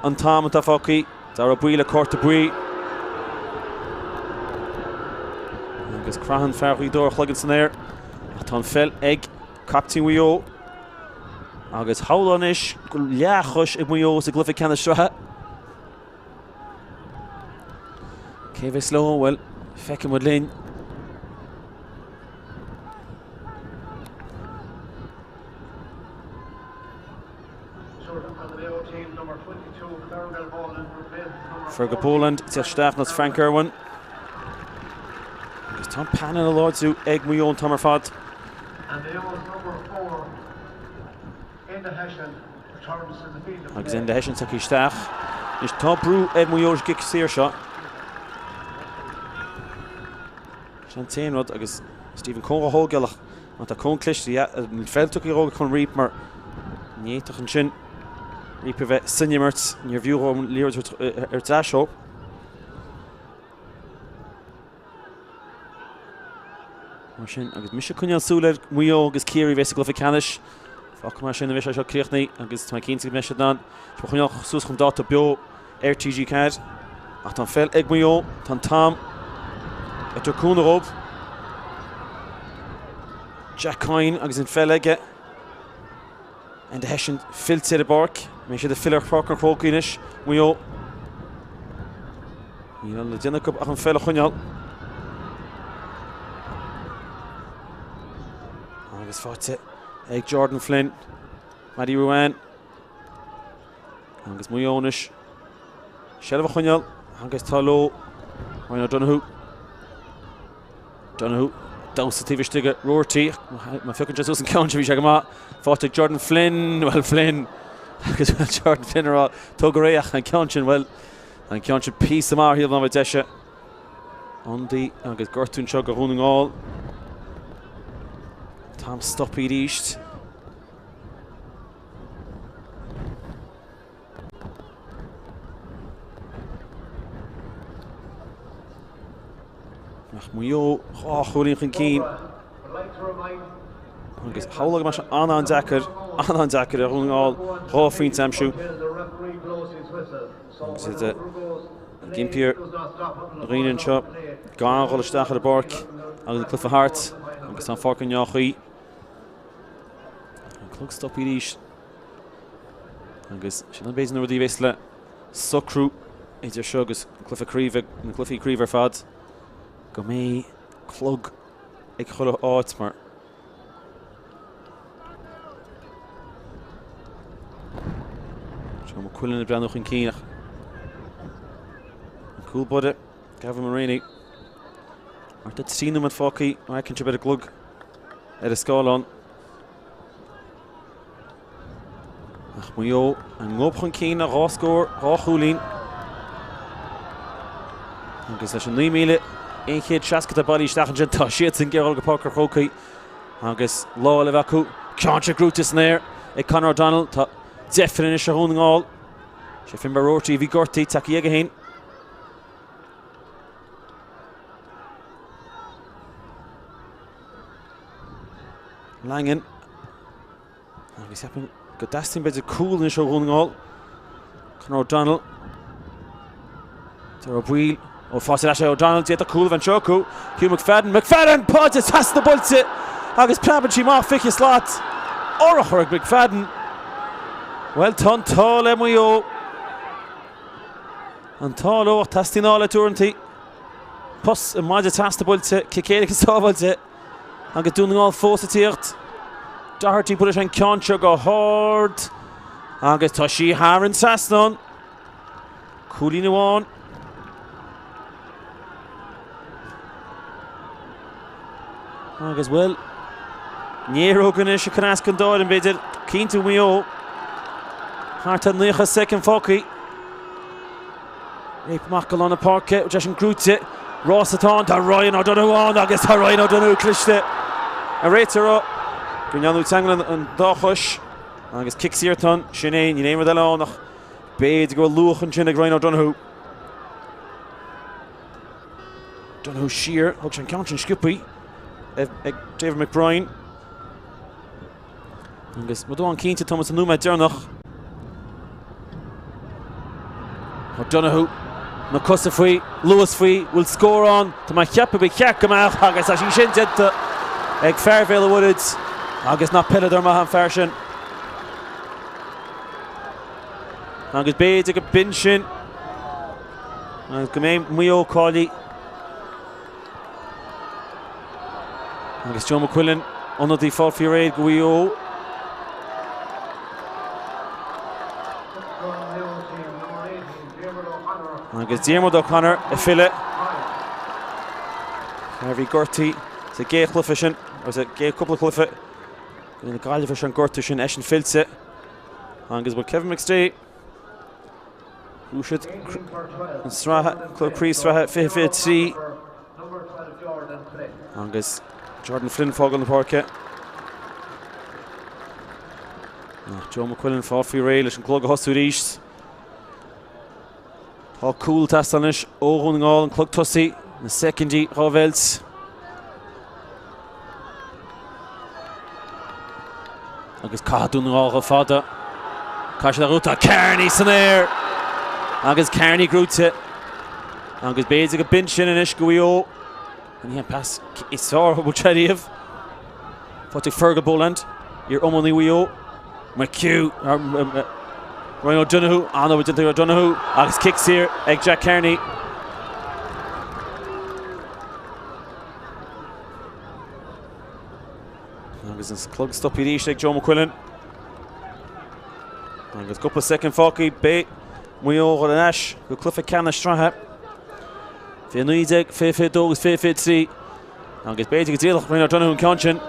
S1: an t-am atá fágtha. Darragh Ó Baoill le cárta buí. Agus croitheann fear Ghaoth Dobhair a chloigeann san aer ach tá an pheil ag captaen Mhaigh Eo. Agus shamhlófá anois go bhfuil leathchois ag Maigh Eo sa gcluiche ceannais sraithe. Cé a bheas leo? Bhuel, feicfidh muid linn. Fergal Boland ag teacht isteach in áit Frank Irwin. Agus tá an painéal á láidriú ag Maigh Eo an t-am ar fad. Agus Enda Hession tagtha isteach. Anois tá brú ar Mhaigh Eo sa gcic saor seo. Sin an t-aon rud agus Stephen Coen á thógáil ach má tá Coen cliste, níl feil tugtha dhó ag Colm Reape mar ní fhéadfadh ansin Reape a bheith san imirt, níorbh fhiú dhó an liathróid a thabhairt ar ais dhó. Mar sin, agus mise ag coinneáil súil ar Mhaigh Eo agus Ciarraí a bheas sa gcluiche ceannais. Fágfaidh mar sin a bheidh sé seo críochnaithe agus tá mé cinnte go mbeidh siad in ann sibh a choinneáil suas chun dáta beo ar TG4. Ach tá an pheil ag Maigh Eo, tá an t-am ag tabhairt cúnamh dhóibh. Jack Coyne agus an pheil aige. Enda Hession fillte ar an bpáirc. Beidh siad ag filleadh ar Pháirc an Chrócaigh anois, Maigh Eo. Níl le déanamh acu ach an pheil a choinneáil. Agus faighte ag Jordan Flynn, Mattie Ruane agus Maigh Eo anois. Seilbh a choinneáil agus tá leo Ryan O'Donoghue. Donoghue damhsa taobh istigh de Roarty. Má phiocann sé suas an ceann seo bhí sé go maith. Faighte ag Jordan Flynn, bhuel Flynn agus bhuel Jordan Flynn ag rá tóg ar aghaidh ach an ceann sin bhuel an ceann sin píosa maith ar thaobh na láimhe deise. Ionsaí agus gortú anseo do Dhún na nGall. T-am stoptha arís. Ach Maigh Eo 2 chúilín chun cinn. Agus shamhlófá go mbeadh sé an-an-deacair, an-an-deacair ar Dhún na nGall 2 phointe a aimsiú. Agus iad ag impí ar dhaoine anseo gan dhul isteach ar an bpáirc agus an cluiche thart agus tá an pháirc i ndea-chaoi. An clog stoptha arís. Agus sin b'fhéidir na rudaí a bheas le socrú idir seo agus an cluiche craoibhe, na cluichí craoibhe ar fad, go mbeidh clog ag chuile áit mar Seán Mac Cuilinn ag breathnú chun cinn ach an cúl báire Gavin Mulreany. Thart ar 3 nóiméad fágtha má fheiceann sibh ar an gclog ar an scáileán. Ach Maigh Eo a ngob chun cinn le 2 scór, 2 chúilín. Agus leis an 9,160 atá bailithe isteach ansin, tá siadsan ag iarraidh dul go Páirc an Chrócaigh agus lá eile a bheith acu. Ceann seo gnóite san aer ag Conor O'Donnell. Tá deifir anois ar Dhún na nGall. Sé Finbar Roarty a bhí gortaithe, tagtha aige féin. Langan. Agus ceapaim go dteastaíonn b'fhéidir cúl anois ó Dhún na nGall. Conor O'Donnell. Darragh Ó Baoill. Ó faighte ar ais ag O'Donnell. D'fhéadfadh cúl a bheith anseo acu. Hugh McFadden. McFadden! Pointe trasna na buailte agus preabann sí amach 20 slat. Urchar ag McFadden. Bhuel, tá an t-ádh le Maigh Eo. An t-ádh leo ach teastaíonn ádh leat uaireanta. Pos i maide trasna buailte, cic éirice sábháilte agus Dún na nGall fós ag tíocht. Doherty buaileann sé an ceann seo go hard agus tá sí thar an trasnán. Cúilín amháin. Agus bhuel, ní éireodh anois ag cur as don dá fhoireann b'fhéidir, cinnte Mhaigh Eo. Thart ar 90 soicind fágtha. Réab amach go lár na páirce, sé sin gnóite. Rás atá ann, tá Ryan O'Donoghue ann agus tá Ryan O'Donoghue cliste. An réiteoir ag rá go ndearnadh teangal an dá chois agus cic saor atá ann, sin é, níl aon rud eile ann ach b'fhéidir go bhfuil luach ansin ag Ryan O'Donoghue. Donoghue siar, thug sé an ceann sin sciobthaí ag David McBrien. Agus rud amháin cinnte, tá muid sa nóiméad deireanach. O'Donoghue, na cosa faoi, luas faoi, bhfuil scór ann? Tá mé ag ceapadh ba cheart go mbeadh agus tá sí sin déanta ag fear Bhéal an Mhuirthead agus nach peileadóir maith an fear sin. Agus b'fhéidir go b'in sin agus go mbeidh Maigh Eo cáilithe. Agus Joe McQuillan, ionadaí fáil faoi réir do Mhaigh Eo. Agus Diarmuid O'Connor ag filleadh. Fear a bhí gortaithe sa gcéad chluiche sin, agus sa gcéad cúpla cluiche. Na Gaillimhe sin gortú sin eisean fillte. Agus bhfuil Kevin McStay Bhuaigh siad an sraith, club craobh sraithe 2023 agus Jordan Flynn fágáil na páirce. Ach Joe McQuillan fáil faoi réidh leis an gclog a thosú arís. Tá cúl ag teastáil anois ó Dhún na nGall an clog tosaithe, na soicindí dhá mheilt. Agus caithfidh Dún na nGall chomh fada. Caithfidh siad a dhúta. Kearney san aer! Agus Kearney gnóite. Agus b'fhéidir go b'in sin anois do Mhaigh Eo. Ní an pas is fearr a bhfuil sé riamh. Faighte ag Fergal Boland, iar iománaí Mhaigh Eo. McHugh, Ryan O'Donoghue, an-obair déanta ag O'Donoghue agus cic saor ag Jack Kearney. Agus an clog stoptha arís ag Joe McQuillan. Agus cúpla soicind fágtha beidh Maigh Eo ar ais go cluiche ceannais sraithe. 2019, 2022 agus 2023. Agus b'fhéidir go dtriailfeadh Ryan O'Donoghue an ceann sin.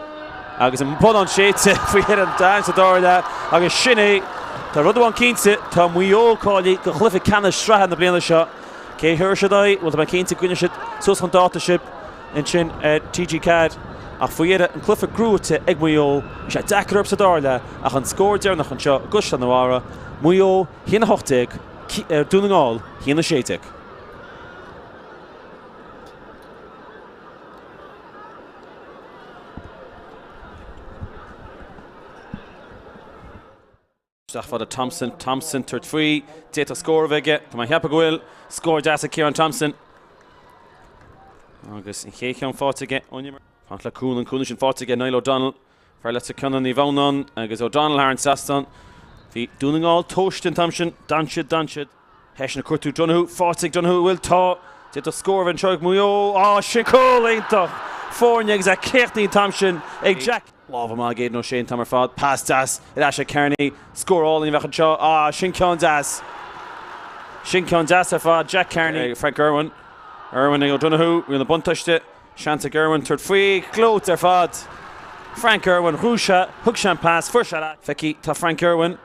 S1: Agus an bonnán séidte faoi dheireadh an dán sa dara leath agus sin é. Tá rud amháin cinnte, tá Maigh Eo cáilithe do chluiche ceannais sraithe na bliana seo. Cé a thabharfaidh siad aghaidh? Bhuel, tá mé cinnte go gcoinneoidh siad suas chun dáta sibh ansin ar TG4. Ach faoi dheireadh, an cluiche gnóite ag Maigh Eo. Bhí sé deacair orthu sa dara leath ach an scór deireanach anseo i gCaisleán an Bharraigh, Maigh Eo 1-18, Dún na nGall 1-16. Isteach fada Thompson, Thompson tabhairt faoi, d'fhéadfadh scór a bheith aige, tá mé ag ceapadh go bhfuil, scór deas ag Ciarán Thompson. Agus an chéad cheann faighte aige ón imirt. Fanacht le cúnamh, an cúnamh sin faighte aige Niall O'Donnell, fear Leitir Ceanainn Naomh Adhamhnáin agus O'Donnell thar an trasnán. Bhí Dún na nGall tomhaiste an t-am sin, d'fhan siad, d'fhan siad. Eisean ag cuartú Donoghue, faighte ag Donoghue, bhfuil, tá, d'fhéadfadh scór a bheith anseo ag Maigh Eo, á, sin cúl iontach foirne agus é críochnaithe an t-am sin ag Jack. Lámha maith ag Aidan O'Shea an t-am ar fad, pas deas ar ais ag Kearney, scór álainn a bheadh anseo, á, sin ceann deas. Sin ceann deas ar fad, Jack Kearney. Frank Irwin, Irwin ag O'Donoghue, riail na buntáiste, seans ag Irwin tabhairt faoi, gleoite ar fad. Frank Irwin, ghnóthaigh sé, thug sé an pas, fuair sé leat. Feicfidh, tá Frank Irwin.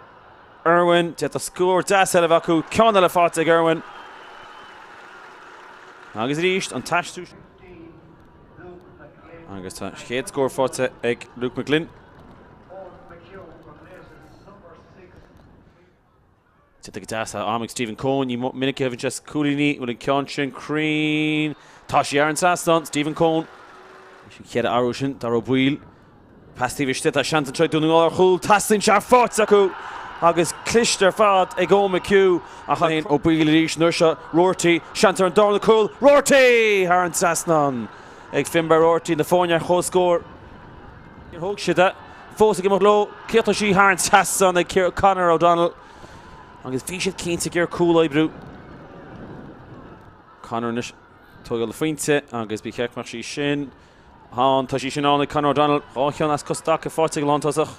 S1: Irwin, d'fhéadfadh scór deas eile a bheith acu, ceann eile faighte ag Irwin. Agus arís, an t-aistriú. Agus tá chéad scór faighte ag Luke McGlynn. Déanta go deas am ag Stephen Coen, ní minic a thaobhann sé cúilíní, bhfuil an ceann sin cruinn. Tá sí ar an trasnán, Stephen Coen. Leis an chéad athrú sin, Dara Ó Baoill. Pas taobh istigh, tá seans anseo ag Dún na nGall ar chúl, teastaíonn sé faighte acu agus cliste ar fad ag Eoin McHugh ach an Ó Baoill arís an uair seo, Roarty, seans ar an darna cúl, Roarty! Thar an trasnán ag Finbarr Roarty, na foirne ar comhscór. Níor thóg siad é, fós ag imeacht leo, críochnaigh sí thar an trasnán ag Conor O'Donnell agus bhí siad cinnte ag iarraidh cúl a oibriú. Conor anois ag tógáil a phointe agus ba cheart go mbeadh sí sin. Ann, tá sí sin ann ag Conor O'Donnell. 2 cheann as cos dtaca faighte ag an lántosach.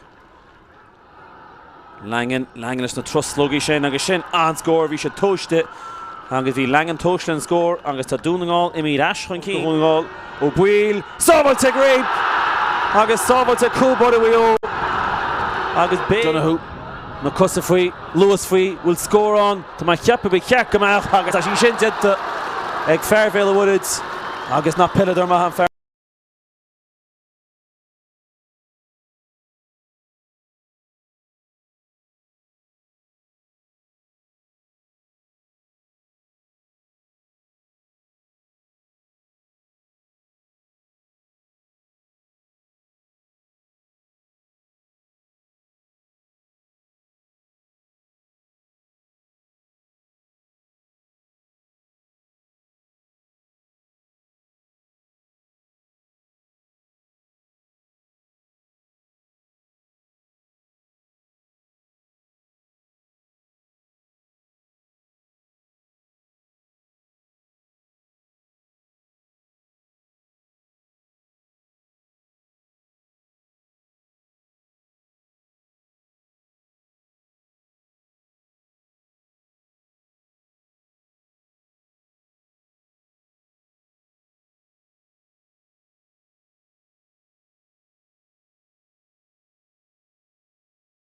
S1: Langan, Langan leis na truslógaí sin agus sin an-scór, bhí siad tomhaiste agus bhí Langan tomhaiste lena scór agus tá Dún na nGall imithe ar ais chun cinn. Dún na nGall, Ó Baoill, sábháilte ag Rape agus sábháilte ag cúl báire Mhaigh Eo agus b'é. Donoghue, na cosa faoi, luas faoi, bhfuil scór ann? Tá mé ag ceapadh ba cheart go mbeadh agus tá sí sin déanta ag fear Bhéal an Mhuirthead.
S3: Agus nach peileadóir maith an fear.